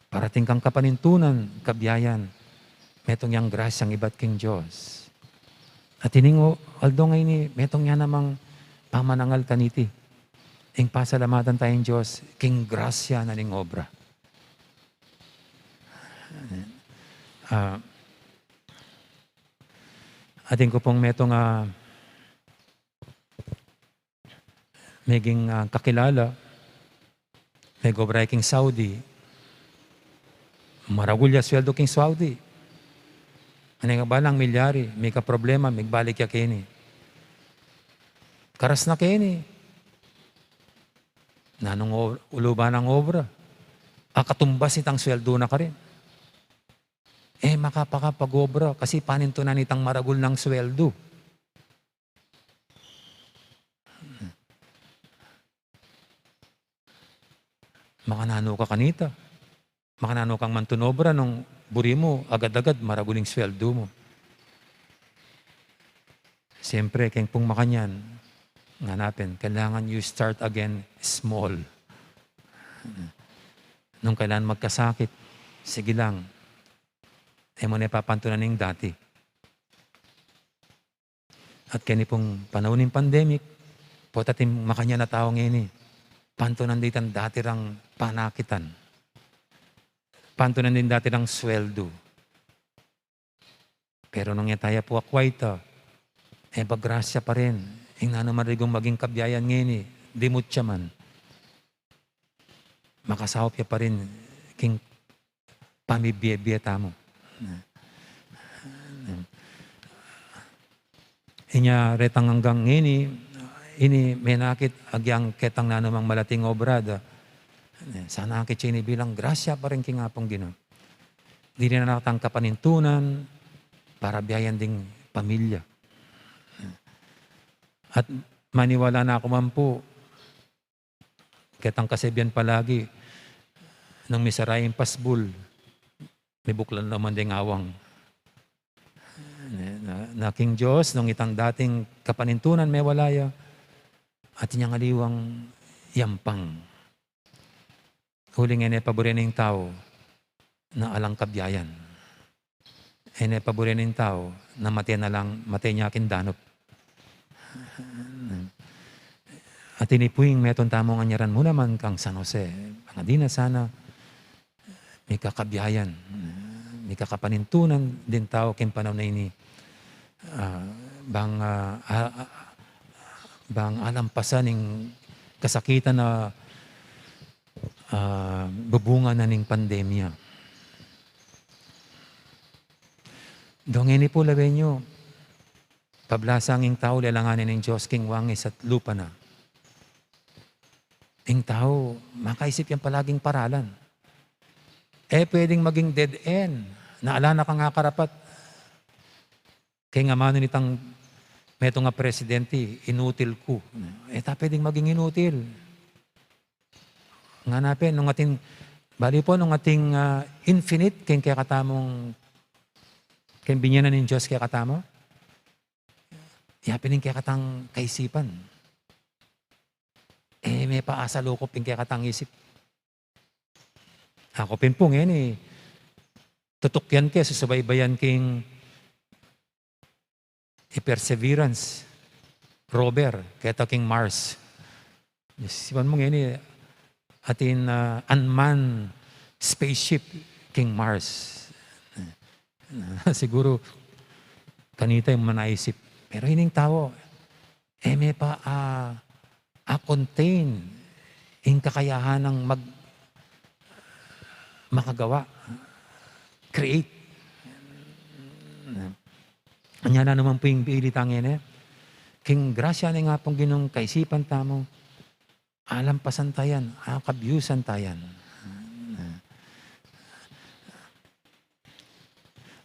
Parating kang kapanintunan, kabiayan, metung yang grasyang ibat king Dios. At ining o-, aldo ngeni, metung ya namang pamanangal kaniti. Ing pasalamatan taya ing Dios, king grasya na ning obra. Ah, atin ku pung metung, ah, meging, ah, kakilala, megobra ya king Saudi. Maragul ya sweldu king Saudi. Ane nga balang milyari, mika problema, migbalik ya keni. Karas na keni. Nanung o-, uluban nang obra. Akatumbas itang sweldu na karin. E makapakapag-obra kasi panintunan itang maragul nang sweldu. Makananu ka kanita? Makananu kang mantun obra nung buri mu agad-agad maragul ing sweldu mu? Siyempre, keng pung makanyan, ngana pin, kailangan you start again small. Nung kailan magkasakit, sige lang. E mu ne papantunan ing dati. At keni pung panaun ning pandemic, pota ating makanyan a tau ngeni, pantunan da itang dati rang panakitan. Pantunan da ing dati rang sweldu. Pero nung e taya pu akwaita, e ba grasya pa rin, ing nanu man rigong maging kabiayan ngeni, dimutya man. Makasaup ya pa rin king pamibie-bie tamu. Inya retang anggang ngeni, ini menakit agyang ketang nanumang malating obra da. Sana akit ya ini bilang grasya pa rin king Apung Ginu. Dininan na tang kapanintunan para biayan ding pamilya. At maniwala na ku man pu, ketang kasebian palagi, nung misara ing pasbul, mibuklat naman ding awang. Na, na, na king Dios, nung itang dating kapanintunan mewala ya, atin yang aliwang yampang. Uling e ne paburen ning tau na alang kabiayan. E ne paburen ning tau na mate na lang, mate na king danup. At ini pu ing metung tamung anyaran mu naman kang San Jose. Pangadi na sana mika kabiayan, mika kapanintunan ding tau king panaun a ini. Ah, bang, ah, ah, ah, bang alampasan ing kasakitan a, ah, bubunga na ning pandemya. Dong ini pu, lawen yu, pablasang ing tau lelangan ne ning Dios king wangis at lupa na. Ing tau makaisip yang palaging paralan. E pwedeng maging dead end na ala na kang akarapat. Keng amanu nitang Metung a presidente, inutil ku. E ta pwedeng maging inutil. Ngana pin, nung atin, bali pu, nung atin, ah, infinite king kekatamung, king binie na ning Dios kekatamu, yapin ing kekatang kaisipan. E, mepasalukup ing kekatang isip. Aku pin pu ngeni, tutukian ke, susubaybayan king i Perseverance rover, keta king Mars. Isipan mu ngeni, atin, ah, unmanned spaceship king Mars. Siguru, kanita ing manaisip. Pero ining tau, e me pa, ah, a-contain ing kakayahan nang mag-, makagawa, create. Anya na naman pu ing bibilitang ini, king grasya ning Apung Ginung kaisipan tamu, alampasan ta yan, akabyusan ta yan.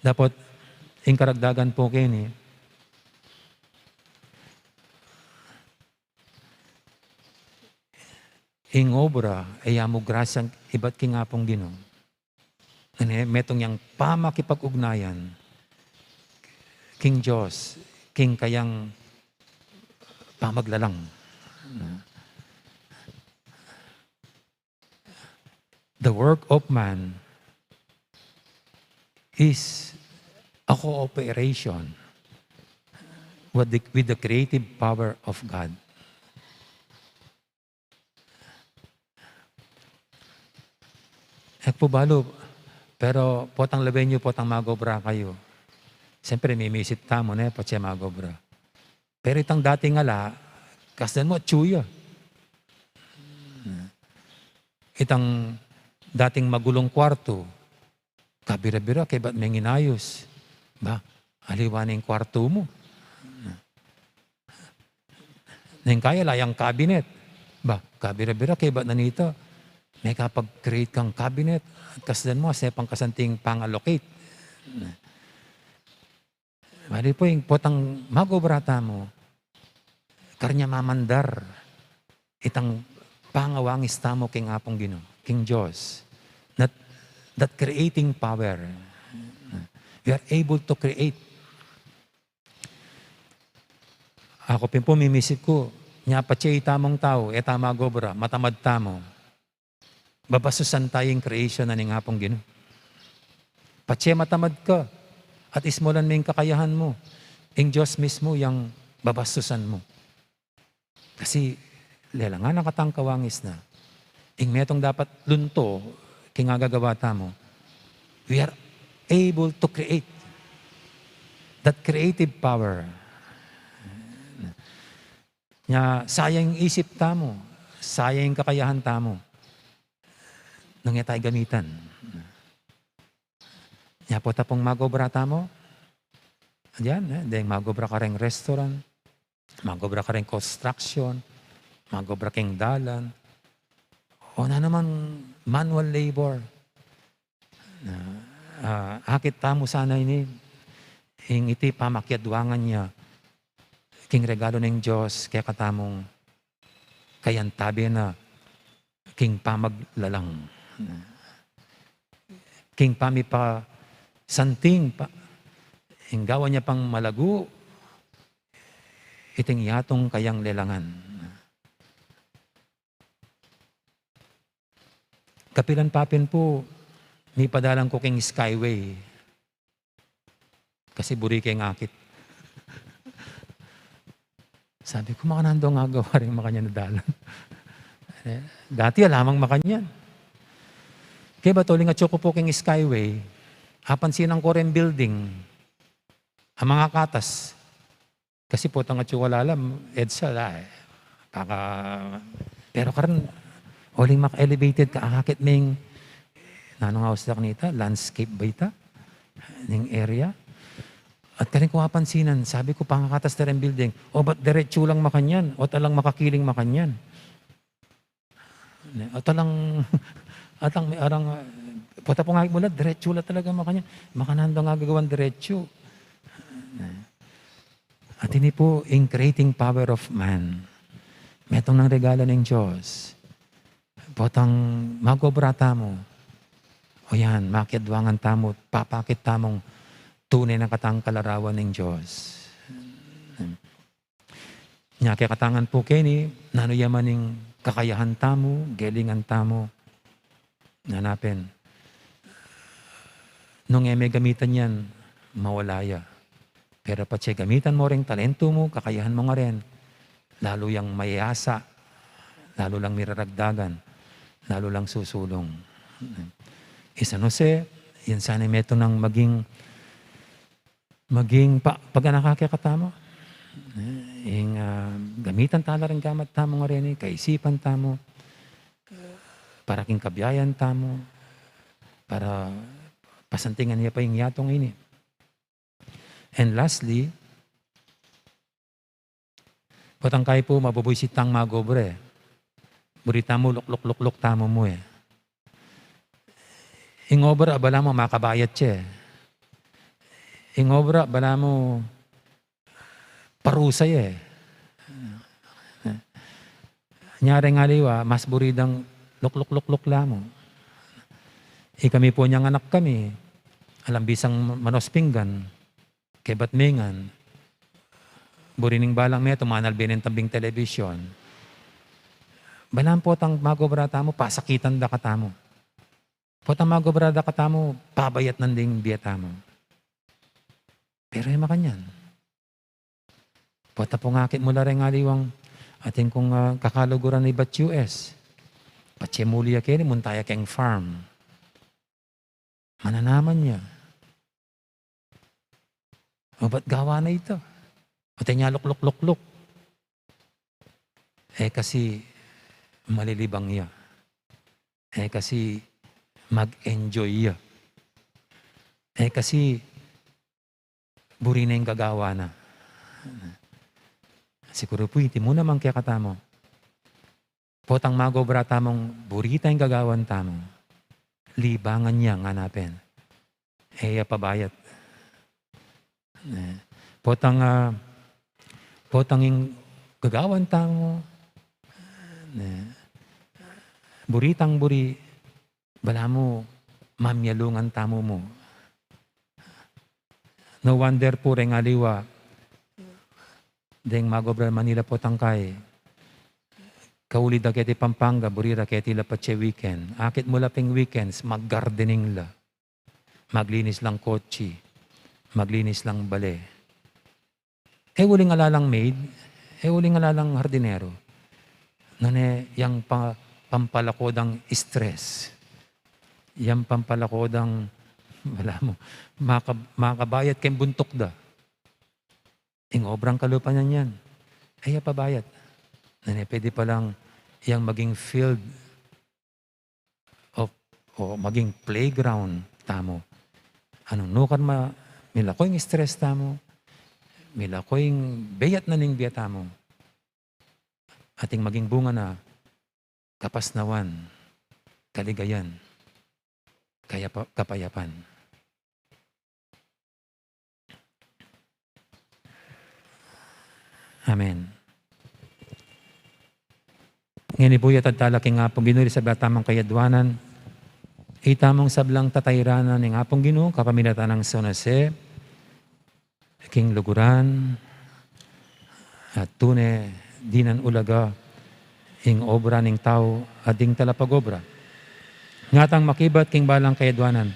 Dapot, ing karagdagan pu keni, ing obra, e ya mu grasya ibat king Apung Ginu. Nune, metung yang pamakipag-ugnayan king Dios, king kayang pamaglalang. The work of man is a cooperation with the, with the creative power of God. E ku pu balu, pero potang lawen yu, potang mag-obra kayu. Siyempre, mimisit tamu, ne, patse mag-obra. Pero itang dating ala, kasdan mu, atsu ya. Itang dating magulung kwartu, kabira-bira, kaybat meng inayus. Ba, aliwa ne ing kwartu mu. Neng kaya ala yang cabinet. Ba, kabira-bira, kaybat na nita, mekapag-create kang cabinet. Kasdan mu, asne pang kasanting pang-allocate. Bali pu, ing potang mag-obra tamu, karnya mamandar itang pangawangis tamu king Apung Ginu, king Dios. That, that creating power. We are able to create. Aku pin pu, mimisit ku, nya patse itamung tau, e ta mag-obra, matamad tamu. Babasusan ta ing creation na ning Apung Ginu. Patse matamad ka, at ismolan me ing kakayahan mu, ing Dios mismu yang babasusan mu. Kasi lelangan na katang kawangis na. Ing metung dapat lunto king agagawa tamu, we are able to create. That creative power. Nya, sayang ing isip tamu, sayang ing kakayahan tamu nung e ta gamitan. Nya, pota pung mag-obra tamu, diyan, e, deng mag-obra kareng restaurant, mag-obra kareng construction, mag-obra keng dalan, o na naman manual labor. Na, ah, akit tamu sana ini, ing iti pamakiadwangan ya king regalu ning Dios kekatamung kayantabe na king pamaglalang, king pamipasanting pa, ing gawan ya pang malagu iting yatung kayang lelangan. Kapilan pa pin pu, mipadalan ku king Skyway. Kasi buri keng akit. Sabi ku, makananu dong agawa ring makanyan a dalan? E, dati ala mang makanyan. Kaybat uling atsu ku pu king Skyway, apansinan ku reng building a mangakatas. Kasi potang atsu ku ala, EDSA ala, e. Paka, pero karin, uling maka-elevated ka, akakit meng, nanu nga usa kanita, landscape ba ita? Ning area. At karin ku apansinan, sabi ku, pangakatas da reng building, o ba't diretsu lang makanyan? O alang makakiling makanyan? Ne, at alang, at alang, arang, pota pung akit mu la, diretsu la talaga makanyan. Makananu dong agagawan diretsu? Ne. At ini pu ing creating power of man. Metung nang regalo ning Dios. Potang mag-obra tamu, o yan, makiadwangan tamu, papakit tamung tune na katang kalarawan ning Dios. Nya kekatang pu keni, nanu ya man ing kakayahan tamu, gelingan tamu, nganapin, nung e me gamitan yan, mawala ya. Pero patse gamitan mu ring talentu mu, kakayahan mu ngaren, lalu yang mayasa, lalu lang miraragdagan, lalu lang susulung. I San Jose, yan sana metung nang maging, maging pa, paganaka kekatamu. Eh, ing, ah, gamitan tala ring gamat tamu ngaren, kaisipan tamu, para king kabiayan tamu, para pasantingan ya pa ing yatung ini. And lastly, potang kayi pu, mabubuisit tang mag-obra e. Buri tamu, lukluk-lukluk tamu mu e. Ing obra, balamu makabayad ya e. Ing obra, balamu parusa ya e. Nya reng aliwa, mas buri dang lukluk-lukluk la mu. Ikami pu nyang anak kami, alang bisang manos pinggan, kebat mengan, buri ning balang metung, manalbe ne tambing television. Balamu potang mag-obra tamu, pasakitan da katamu. Potang mag-obra da katamu, pabayatnan ding bie tamu. Pero e makanyan. Pota pung akit mu la reng aliwang, atin kung, ah, kakaluguran ibat U S. Patse muli ya keni, munta ya keng farm. Mananaman ya. O, ba't gawa na ita? Atin ya lukluk-lukluk. E kasi malilibang ya. E kasi mag-enjoy ya. E kasi buri na ing gagawa na. Siguru pu iti mu naman kekatamu. Potang mag-obra tamung buri ta ing gagawan tamu, libangan ya, nganapin e ya pabayat. Ne. Potang, ah, potang ing gagawan tamu, ne, buri tang buri, balamu mamialungan tamu mu. No wonder pu reng aliwa, deng mag-obra Manila potang kayi, kauli da keti Pampanga, buri ra keti la patse weekend. Akit mu la ping weekends, mag-gardening la. Maglinis lang kotsi, maglinis lang bale. E uling ala lang maid, e uling ala lang hardinero. Nune, yang pa-, pampalako dang stress. Yang pampalako dang, balamu, maka-, makabayat keng buntuk da. Ing obrang kalupa na yan, e ya pabayat. Nune, pwede palang yang maging field o, o maging playground tamu. Nung nukarin ma-, milako ing stress tamu, milako ing beyat na ning bie tamu, atin maging bunga na kapasnawan, kaligayan, kayapa-, kapayapan. Amen. Ngeni pu ya, tadtad tala king Apung Ginu, ing sabla tamung kayadwanan, itamung sablang tatayranan ning Apung Ginu kapamilatan nang San Jose, king luguran, at tune dinan ulaga ing obra ning tau at ding talapag-obra. Ngatang makibat king balang kayadwanan.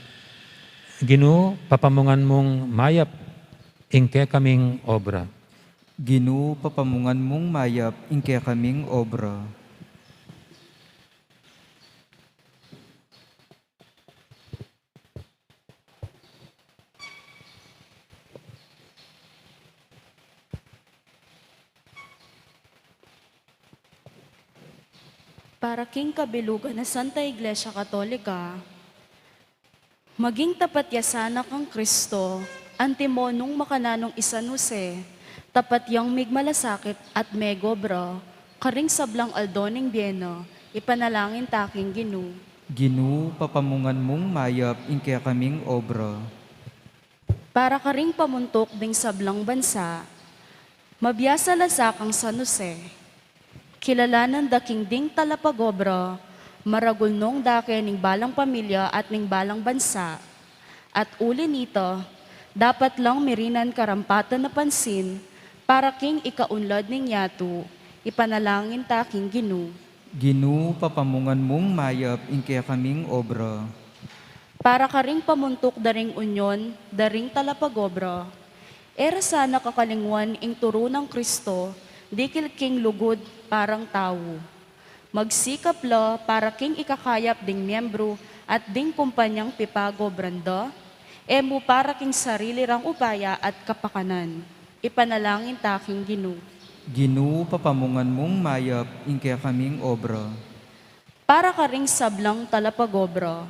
Ginu, papamungan mung mayap ing kekaming obra. Ginu, papamungan mung mayap ing kekaming obra. Para king kabilugan na Santa Iglesia Katolika, maging tapat ya sana kang Kristo, antimo nung makananung i San Jose, tapat yang migmalasakit at megobra, karing sablang aldo ning bie na, ipanalangin ta king Ginu. Ginu, papamungan mung mayap ing kekaming obra. Para karing pamuntuk ding sablang bansa, Mabiasa la sa kang San Jose. Kilalanan da king ding talapagobra, maragul nung dake ning balang pamilya at ning balang bansa. At uli nita, dapat lang mirinan karampatan a pansin para king ikaunlad ning yatu, ipanalangin ta king Ginu. Ginu, papamungan mung mayap ing kekaming obra. Para karing pamuntuk da ring unyon da ring talapagobra, e ra sana kakalingwan ing turu nang Kristo, dikil king lugud parang tau. Magsikap la para king ikakayap ding miyembru at ding kumpanyang pipagobran da, e mu para king sarili rang upaya at kapakanan. Ipanalangin ta king Ginu. Ginu, papamungan mung mayap ing kekaming obra. Para karing sablang talapagobra,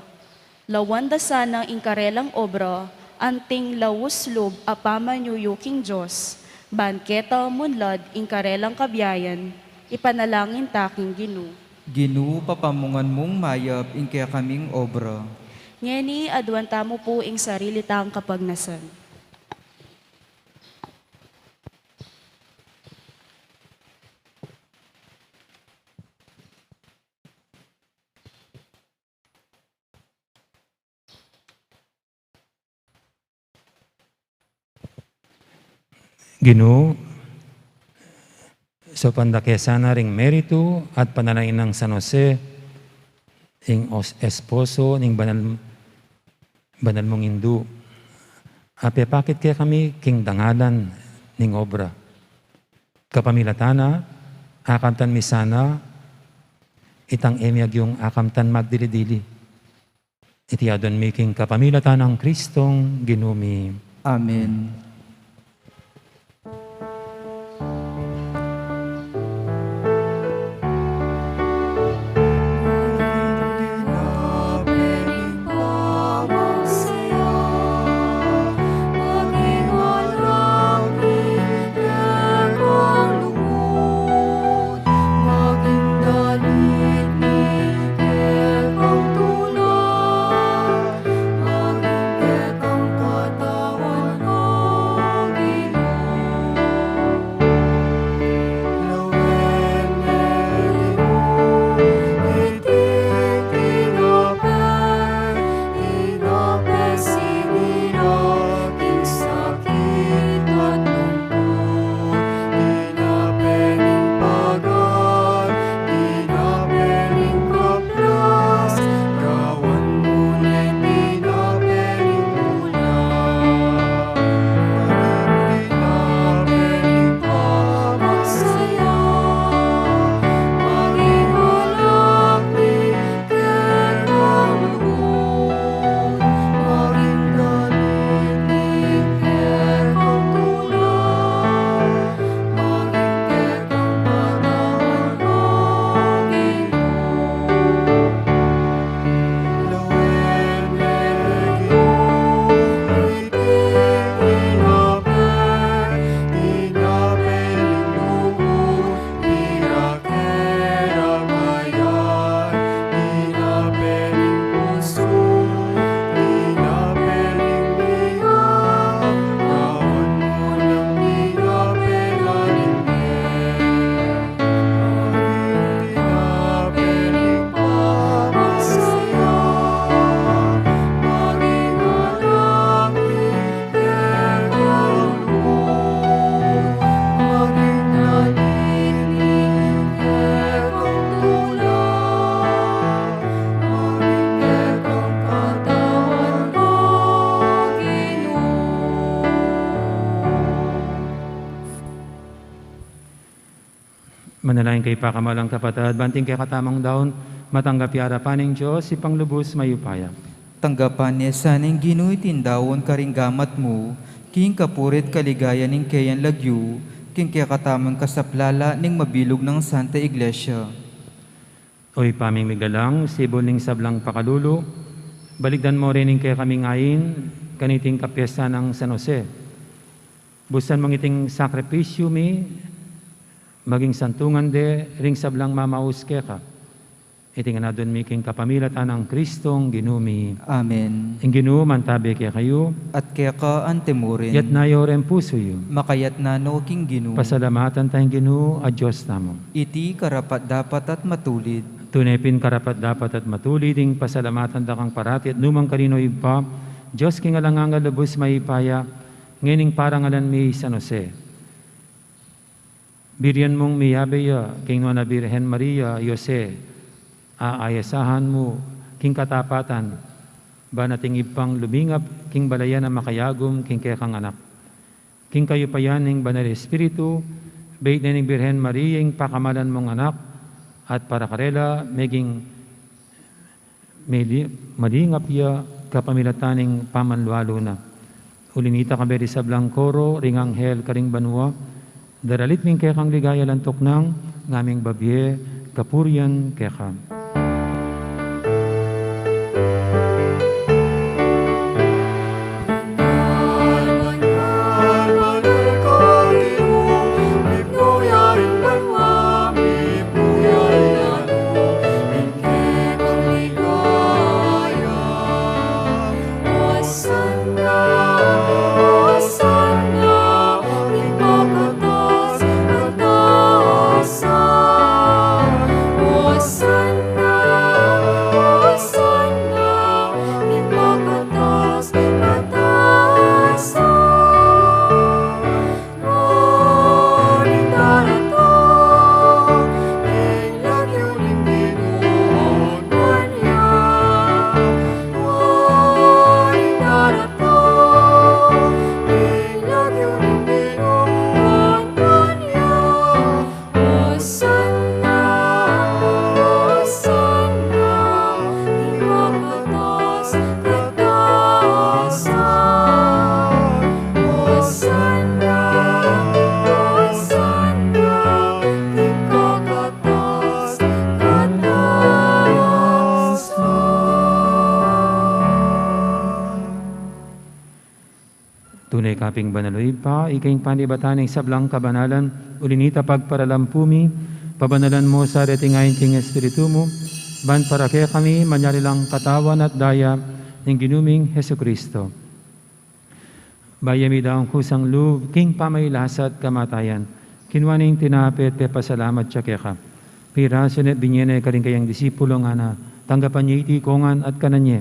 lawan da sana ing karelang obra anting laus lub a pamanyuyu king Dios, ban keta munlad ing karelang kabiayan. Ipanalangin ta king Ginu. Ginu, papamungan mung mayap ing kekaming obra. Ngeni, aduan tamu pu ing sarili tang kapagnasan. Ginu, saupan da ke sana ring meritu at panalangin nang San Jose, ing os-, esposo ning banal, banal mung indu, a pepakit kekami king dangalan ning obra. Kapamilatan na, akamtan mi sana itang e mi agyung akamtan magdili-dili. Iti adwan mi king kapamilatan nang Kristong Ginu mi. Amen. Manalangin kayu, pakamalan kung kapatad, ban ing kekatamung daun matanggap ya king arapan ning Dios, Ibpang lubus mayupaya. Tanggapan na sana ning Ginu iting daun karing gamat mu, king kapurian at kaligayan ning keyang lagyu, king kekatamung kasaplalan ning mabilug nang Santa Iglesia. O Ibpa ming migalang, sibul ning sablang pakalulu, balikdan mu rin ing kekaming ain kaniting kapiyestan nang San Jose. Busan mung iting sakripisyu mi maging santungan de ring sablang mamaus keka. Iti ngan adwan mi king kapamilatan nang Kristong Ginu mi. Amen. Ing Ginu mantabe kekayu. At keka antimurin. Yatna yu reng pusu yu. Makayatna no king Ginu. Pasalamatan taya ing Ginu a Dios tamu. Iti karapat-dapat at matulid. Tune pin karapat-dapat at matulid ing pasalamatan da kang parati at nukarin man, Ibpa, Dios king alang angga, lubus mayupaya, ngeni king parangalan mi i San Jose. Burian mung miyabe ya king Nuan a Birhen Maria, i Jose, a ayasahan mu king katapatan, ban ating Ibpang lumingap king balayan a makayagum king kekang anak. King kayupayan ning Banal Espiritu, beit ne ning Birhen Maria ing pakamalan mung anak, at para karela meging meli-, malingap ya kapamilatan ning pamanlualu na. Uli nita, kayabe ring sablang koro ring anghel karing banua, daralit mi ing kekang ligaya, lantuk nang ngaming babie kapurian keka. Tune ka pin banal, o Ibpa, ika ing panibatan ning sablang kabanalan, uli nita pagparalampu mi, pabanalan mu sa reting ain king Espiritu mu, ban para kekami manyari lang katawan at daya ning Ginu ming Jesucristo. Bayu mi daun kusang lub king pamailasa at kamatayan, kinua ne ing tinape at pepasalamat ya keka. Pirasu ne at binie ne karing kayang disipulo, ngana, tanggapan ye iti kongan at kanan ye.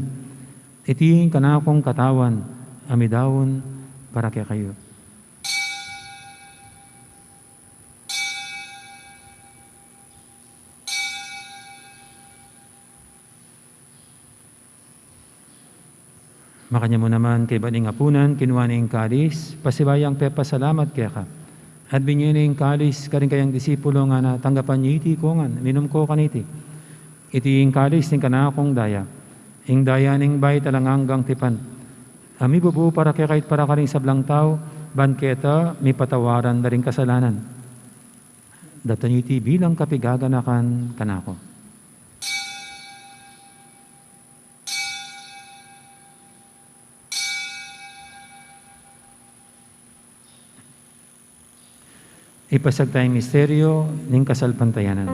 Iti ing kanakung katawan a midaun para kekayu. Makanyan mu naman kaybat ning apunan, kinua ne ing kalis, pasibayu yang pepasalamat keka, at binie ne ing kalis karing kayang disipulo, ngana, tanggapan ye iti kongan, minum ko kaniti. Iti ing kalis ning kanakung daya, ing daya ning bayu at alang anggang tipan, a mibubu para kekayu at para karing sablang tau, ban keta mipatawaran da ring kasalanan. Daptan yu iti bilang kapigaganakan kanaku. Ipasiag taya ing misteryu ning kasalpantayanan.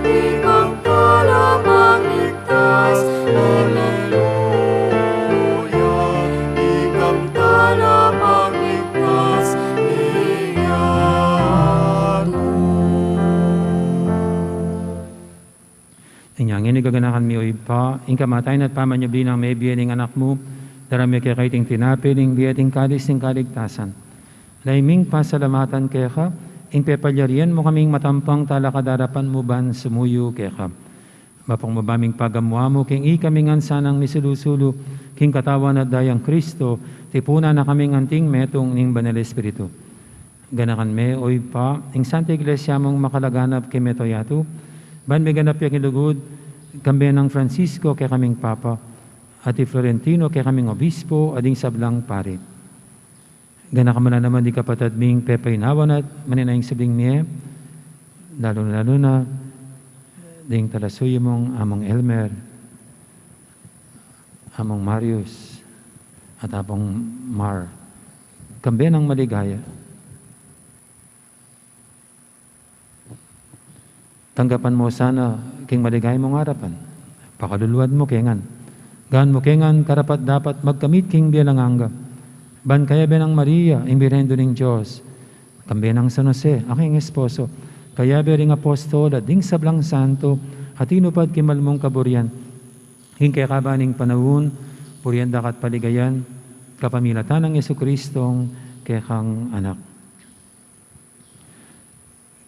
Ikang talapagligtas, aleluya. Ikang talapagligtas, miyatu. Inya ngeni gaganakan mi, o Ibpa, ing kamatayan at pamanyubli nang mebie ning Anak mu, daraun mi keka iting tinape ning bie at ing kalis ning kaligtasan. Lalu ming pasalamatan keka ing pepalyarian mu kaming matampang talakad king arapan mu ban sumuyu keka. Mapagmabaming pagamuan mu king ikami ngan sanang misulu-sulu king katawan at dayang Kristo, tipunan na kaming anting metung ning Banal Espiritu. Ganakan me, o Ibpa, ing Santa Iglesia mung makalaganap king mabilug a yatu, ban miganap ya king lugud, kambe nang Francisco kekaming Papa, at i Florentino kekaming Obispo, at ding sablang pari. Ganakan mu la naman ding kapatad ming pepaynawan at manenaya ing subling mie, lalu-lalu na Ding talasuyu mung Among Elmer, Among Marius, at Among Mar, kambe nang maligaya. Tanggapan mu sana king maligaya mung arapan. Pakaluluan mu ke ngan. Gawan mu ke ngan karapat-dapat magkamit king bie alang angga. Ban kayabe nang Maria, ing Birhen Indu ning Dios, kambe nang San Jose, a kayang esposo, kayabe ring apostol at ding sablang santo a tinupad king mal mung kaburian, king kekaban ning panaun, purian da ka at paligayan, kapamilatan nang Jesucristong kekang Anak.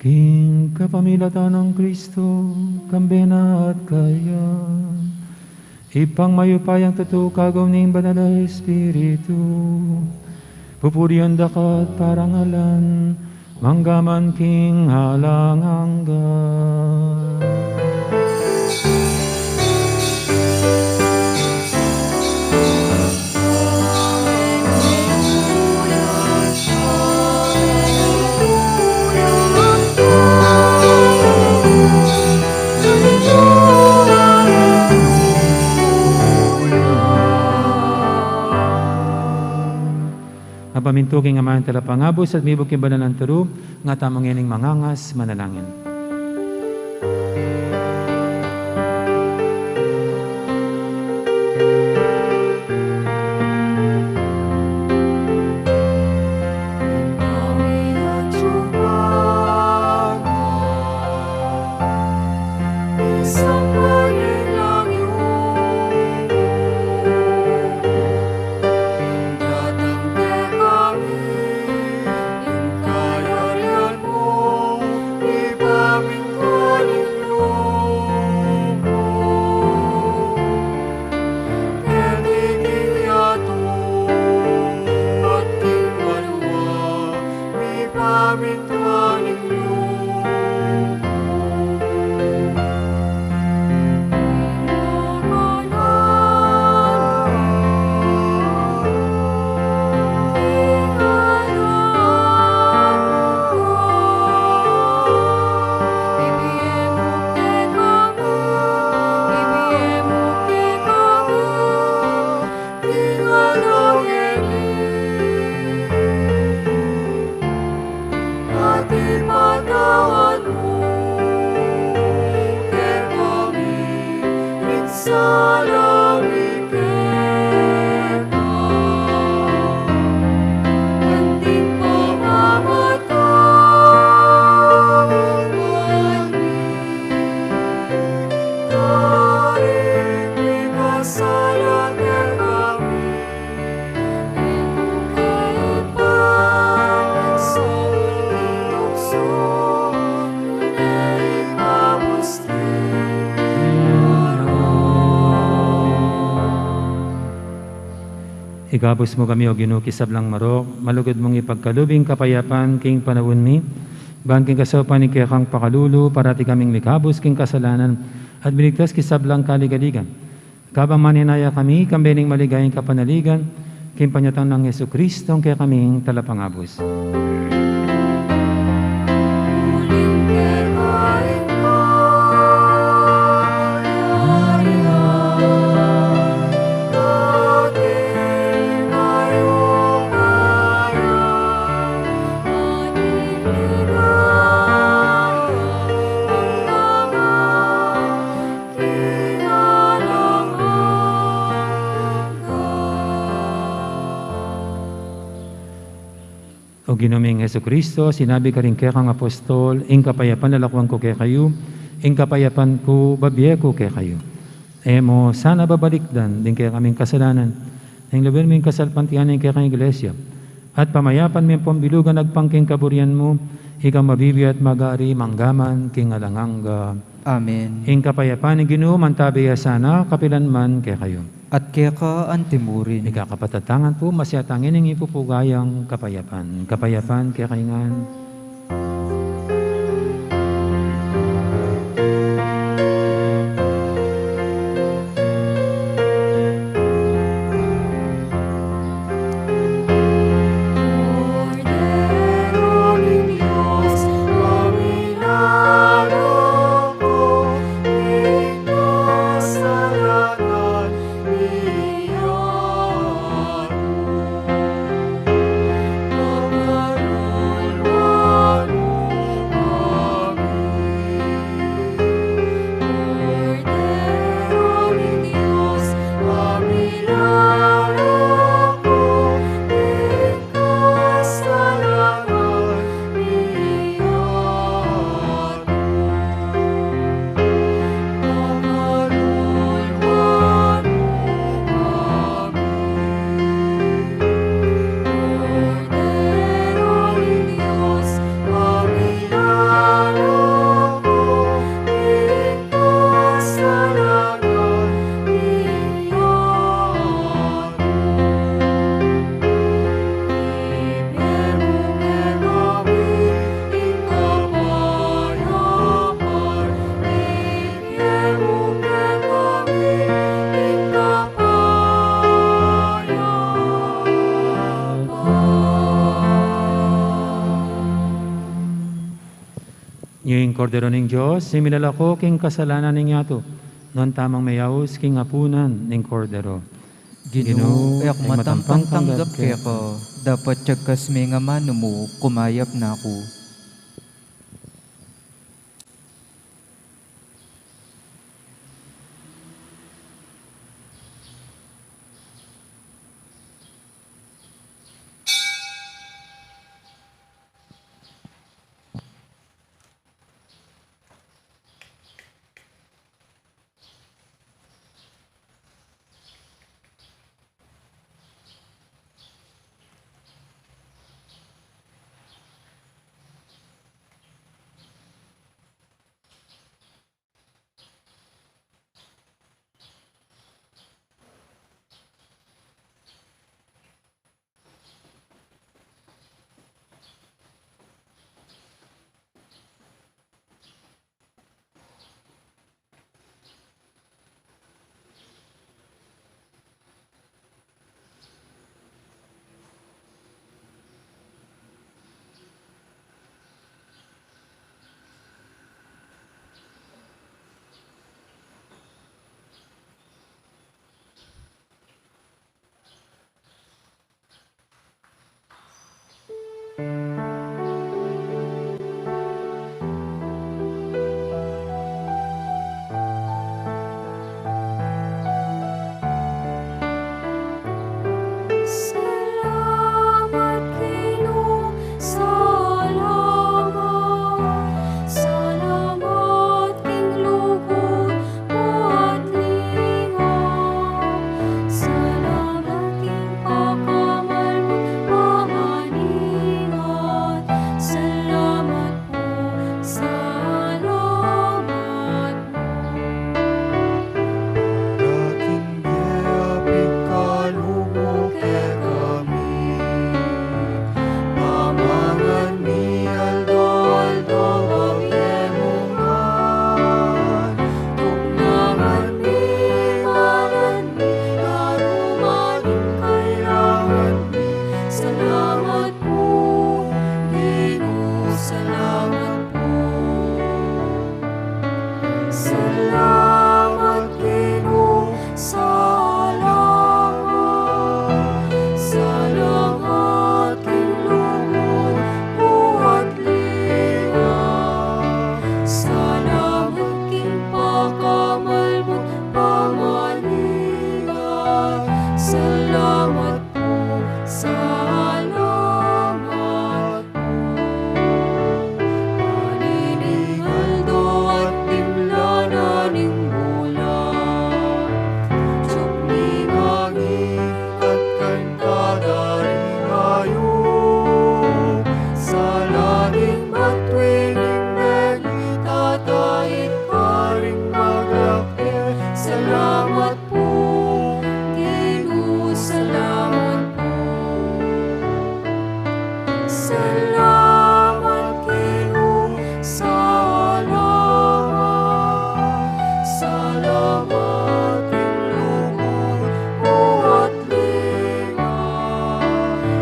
King kapamilatan nang Kristo, kambe na at kaya, Ibpang mayupayang tutu, kagum ning Banal a Espiritu, pupurian da ka at parangalan, mangga man king alang angga. Mapamintu king aman talapangabus at mibug king banal a turu, nga tamu ngening mangangas manalangin. Ikabus mu kami, O Ginu, king sablang marok, malugud mung ipagkalub ing kapayapan king panaun mi, ban king kasaupan ning kekang pakalulu, parati kaming mikabus king kasalanan, at miligtas king sablang kaligaligan. Kabang manenaya kami, kambe ning maligayang kapanaligan, king panyatang nang Jesucristo, ing kekaming talapangabus. O Ginu ming Jesucristo, sinabi karing kekang apostol, ing kapayapan lalakwan ku kekayu, ing kapayapan ku babie ku kekayu. E mu sana babalikdan ding kekaming kasalanan, nune lubin mu ing kasalpantayanan ning kekang Iglesia, at pamayapan me ampong bilugan agpang king kaburian mu, ika mabibie at mag-ari mangga man king alang angga. Amen. Ing kapayapan ning Ginu mantabe ya sana, kapilan man kekayu. At keka antimurin. Ika kapatad, tangan pu, masyatang ining ipupugayang kapayapan. Kapayapan kekayu ngan. Ini ing Kordero ning Dios, a milalako king kasalanan ning yatu. Nuan tamung meyaus king apunan ning Kordero. Ginu, e ku matampang tanggap keka, dapot yagkas me ing amanu mu, kumayap na ku. Salamat, Ginu, salamat, salamat king lugud mu at linga. Salamat king pakamal mu, pamaningat. Salamat pu, salamat pu. Para king bie a pigkalub mu kekami. Pamangan mi aldo-aldo, ibie mu ngan. Tugnangan mi ing ngan mi, anumang kailangan mi. Salamat pu, Ginu, salamat pu. Salamat, Ginu, salamat. Salamat king lugud mu at linga. Salamat king pakamal mu, pamaningat. Salamat pu, salamat pu. Pani ning aldo at dimla na ning bulan. Tugtug ning angin at kanta da ring ayup. Sala ning batu ining menitatahit karing maglakbe. Salamat pu, Ginu, salamat pu. Salamat, Ginu, salamat. Salamat king lugud mu at linga.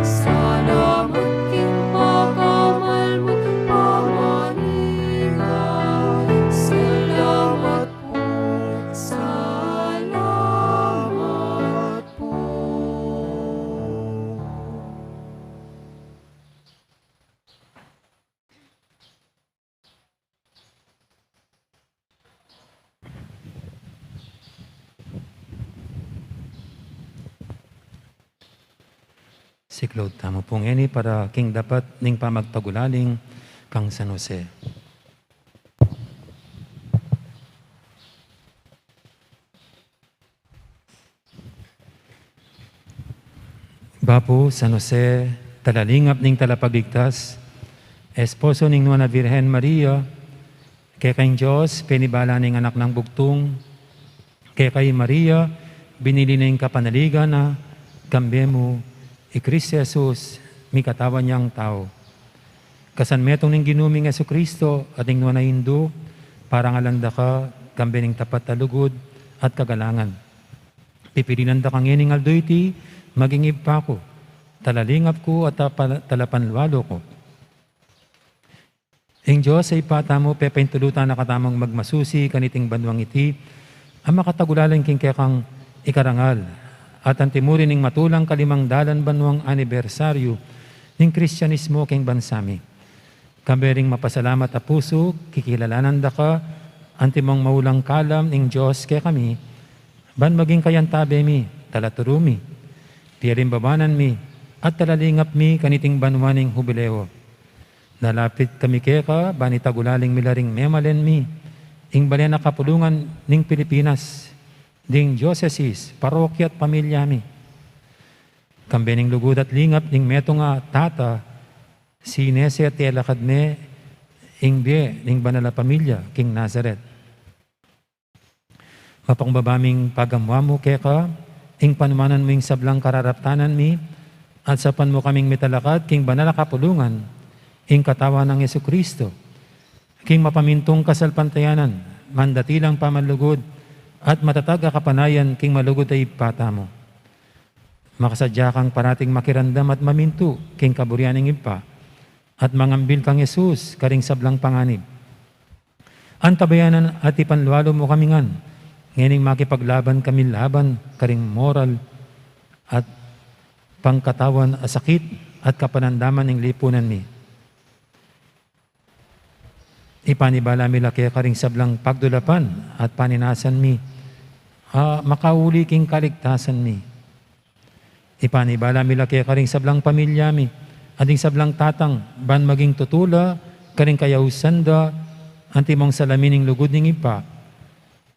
Salamat king pakamal mu, pamaningat. Salamat pu, salamat pu. Siklaud tamu pu ngeni para king dapat ning pamagpagulaling kang San Jose. Bapu San Jose, talalingap ning Talapagligtas, esposo ning Nuan a Virgen Maria, keka ing Dios penibala ne ing Anak nang bugtung, keka i Maria binili ne ing kapanaligan na, kambe mu i Kristo Jesus, mikatawan yang tau. Kasanmetung ning Ginu ming Jesucristo at ning Nuan a Indu, parangalan da ka kambe ning tapat a lugud at kagalangan. Pipilinan da ka ngening aldo iti maging Ibpa ku, talalingap ku at tapa-, talapanwalu ku. Ing Dios a Ibpa tamu, pepaintulutan na katamung magmasusi kaniting banuang iti, a makatagulaling king kekang ikarangal, at antimurin ing matulang kalimang dalan banuang anibersaryu ning Kristianismo king bansa mi. Kambe ring mapasalamat a pusu, kikilalanan da ka, antimong maulang kalam ning Dios kekami, ban maging kayantabe mi, talaturu mi, pialimbawanan mi, at talalingap mi kaniting banua ning hubileo. Lalapit kami keka, ban itagulaling mi la ring memalen mi, ing balen a kapulungan ning Pilipinas, ding diosesis, parokya at pamilya mi. Kambe ning lugud at lingap ning metung a tata, sinese at telakad me ing bie ning banal a pamilya king Nazaret. Mapakumbaba ming pagamu-amu keka, ing panuanan mu ing sablang kararaptanan mi, at saupan mu kaming mitalakad king banal a kapulungan, ing Katawan nang Jesucristo, king mapamintung kasalpantayanan, mandatilang pamanlugud, at matatag a kapanayan king malugud a Ibpa tamu. Makasadya kang parating makiramdam at mamintu king kaburian ning Ibpa, at mangambil kang Jesus karing sablang panganib. Antabayanan at ipanlualu mu kami ngan, ngening makipaglaban kami laban karing moral at pangkatawan a sakit at kapanandaman ning lipunan mi. Ipanibala mi la keka ring sablang pagdulapan at paninasan mi, a makauli king kaligtasan mi. Ipanibala mi la keka ring sablang pamilya mi, at ding sablang tatang, ban maging tutu la karing kayausan da, antimong salamin ing lugud ning Ibpa,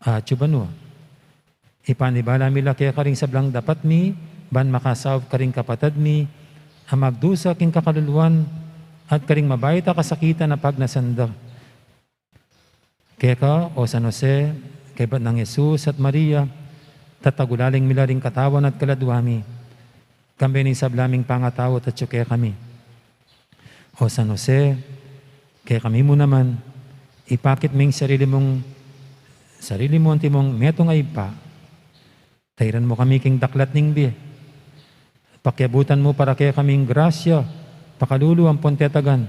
atyu banua. Ipanibala mi la keka ring sablang dapat mi, ban makasaup karing kapatad mi a magdusa king kakaluluan, at karing mabait a kasakitan a pagnasan da. Keka, o San Jose, kaybat nang Jesus at Maria, tatagulaling mi la ring Katawan at Kaladua mi, kambe ning sabla ming pangatau a atyu kekami. O San Jose, kekami mu naman, ipakit ming sarili mung, sarili mu antimong metung a Ibpa. Tairan mu kami king daklat ning bie. Pakiabutan mu para kekaming grasya, pakalulu ampon tetagan,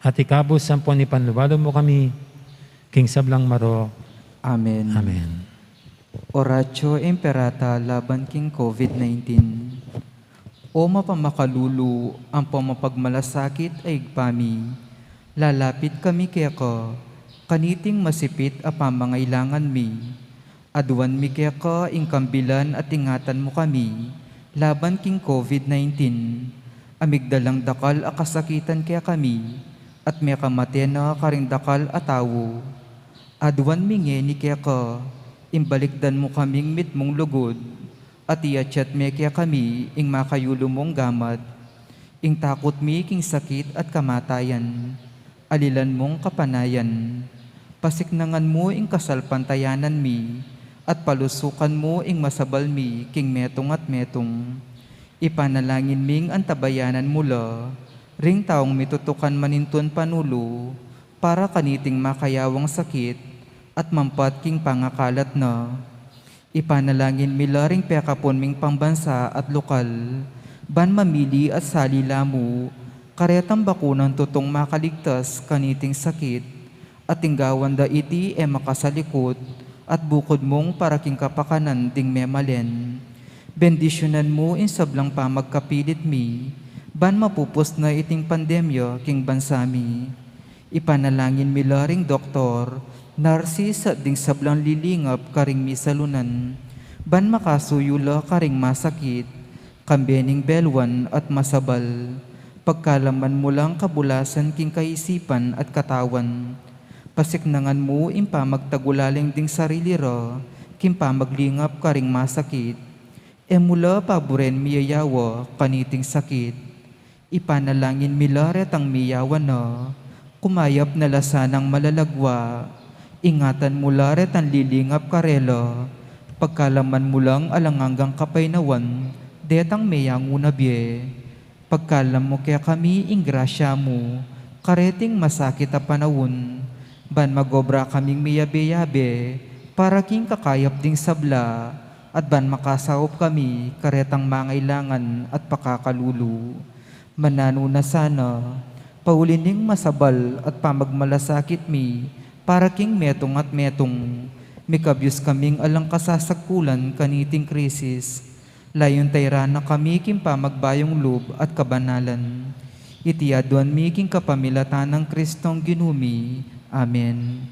at ikabus ampon ipanlualu mu kami king sablang marok. Amen. Amen. Oratio Imperata laban king COVID nineteen. O mapamakalulu ampon mapagmalasakit a Ibpa mi, lalapit kami keka, kaniting masipit a pamangailangan mi. Aduan mi keka ing kambilan at ingatan mu kami laban king COVID nineteen, a migdalang dakal a kasakitan kekami, at mekamate na karing dakal a tau. Aduan mi ngeni keka, ing balikdan mu kaming mitmung lugud, at iatyat me kekami ing makayulu mung gamat. Ing takut mi king sakit at kamatayan, alilan mung kapanayan. Pasiknangan mu ing kasalpantayanan mi, at palusukan mu ing masabal mi king metung at metung. Ipanalangin ming antabayanan mu la ring taung mitutukan manintun panulu para kaniting makayawang sakit at mampat king pangakalat na. Ipanalangin mi la ring pekapun ming pambansa at lokal, ban mamili at sali la mu karetang bakunan tutung makaligtas kaniting sakit, at ing gawan da iti e makasalikut at bukud mung para king kapakanan ding memalen. Bendisyunan mu ing sablang pamagkapilit mi, ban mapupus na iting pandemya king bansa mi. Ipanalangin mi la ring doktor, narsis at ding sablang lilingap karing misalunan, ban makasuyu la karing masakit, kambe ning belwan at masabal. Pagkalaman mu lang kabulasan king kaisipan at katawan. Pasiknangan mu ing pamagtagulaling ding sarili ra king pamaglingap karing masakit. E mu la paburen miyayawa kaniting sakit. Ipanalangin mi la retang miyawa na, kumayap na la sanang malalagwa. Ingatan mu la retang lilingap karela, pagkalaman mu lang alang anggang kapaynawan detang meyangu na bie. Pagkalam mu kekami ing grasya mu kareting masakit a panaun, ban magobra kaming miyabe-yabe para king kakayap ding sabla, at ban makasaup kami karetang mangailangan at pakakalulu. Mananu na sana Pauli ning masabal at pamagmalasakit mi para king metung at metung, mikabyus kaming alang kasasagkulan kaniting krisis. Layun tayra na kami king pamagbayung lub at kabanalan. Iti aduan mi king kapamilatan nang Kristong Ginu mi. Amen.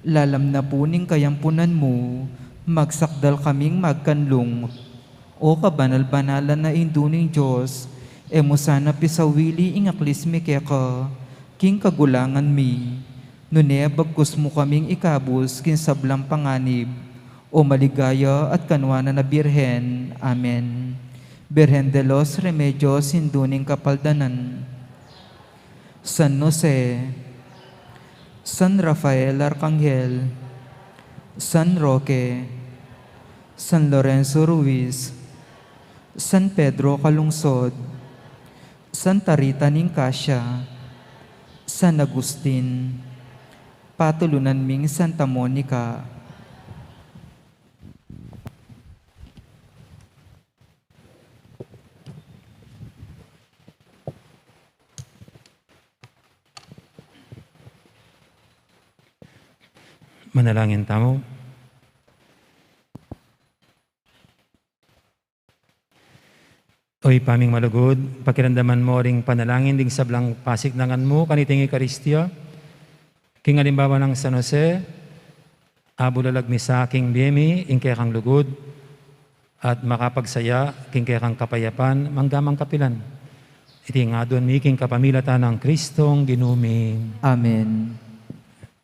Lalam na pu ning kayampunan mu, magsakdal kaming magkanlung. O kabanal-banalan a Indu ning Dios, e mu sana pisawili ing aklis mi keka king kagulangan mi, nune bagkus mu kaming ikabus king sablang panganib, O maligaya at kanuanan a Birhen. Amen. Birhen de los Remedios, Indu ning Kapaldanan. San Jose, San Rafael Arkanghel, San Roque, San Lorenzo Ruiz, San Pedro Calungsod, Santa Rita ning Cascia, San Agustin, patulunan ming Santa Monica. Manalangin tamu. O Ibpa ming malugud, pakiramdaman mu ring panalangin ding sablang pasiknangan mu kaniting Eukaristia. King alimbawa nang San Jose, abulalag mi sa king bie mi ing kekang lugud, at makapagsaya king kekang kapayapan mangga mang kapilan. Iti ing aduan mi king kapamilatan nang Kristong Ginu mi. Amen.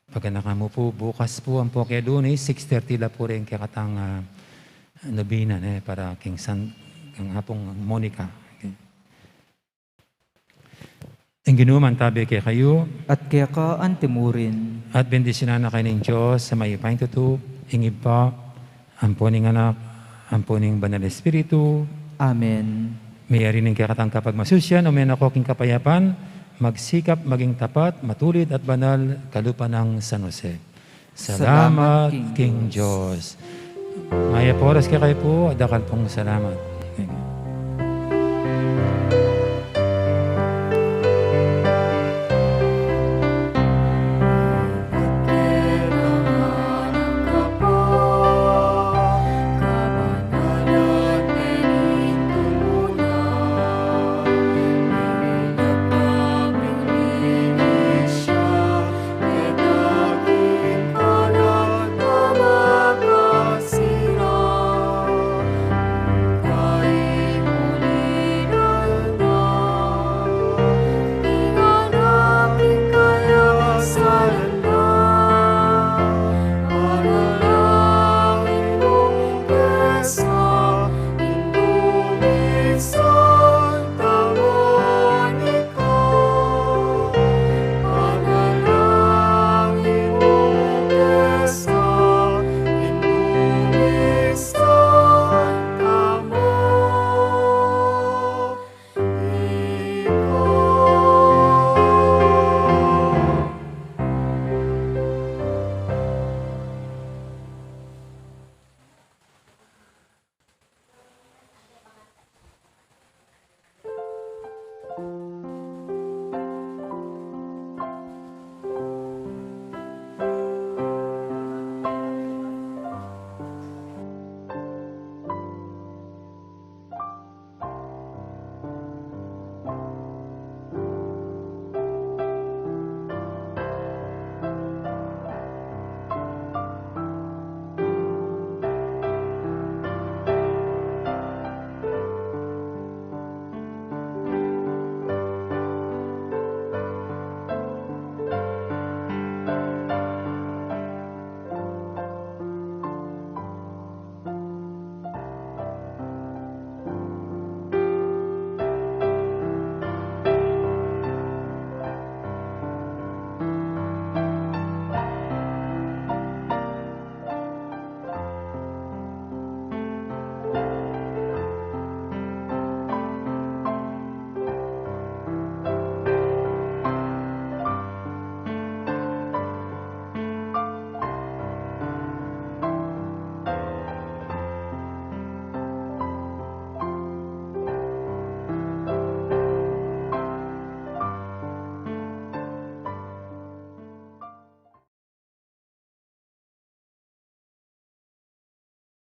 Paganakan mu pu, bukas pu, ampo ke Lunes, six thirty la pu ring kekatang, ah, nobena, ne, para king San, king Apung Monica. Okay. Ing Ginu mantabi kekayu. At keka antimurin. At bendisyunan na kayu ning Dios a mayupayang tutu, ing Ibpa, ampo ning Anak, ampo ning Banal Espiritu. Amen. Meyari ning kekatang kapagmasusyan, ume na ko king kapayapan, magsikap maging tapat, matulid at banal, kalupa nang San Jose. Salamat king Dios. Mayap a oras kekayu pu, dakal pung salamat.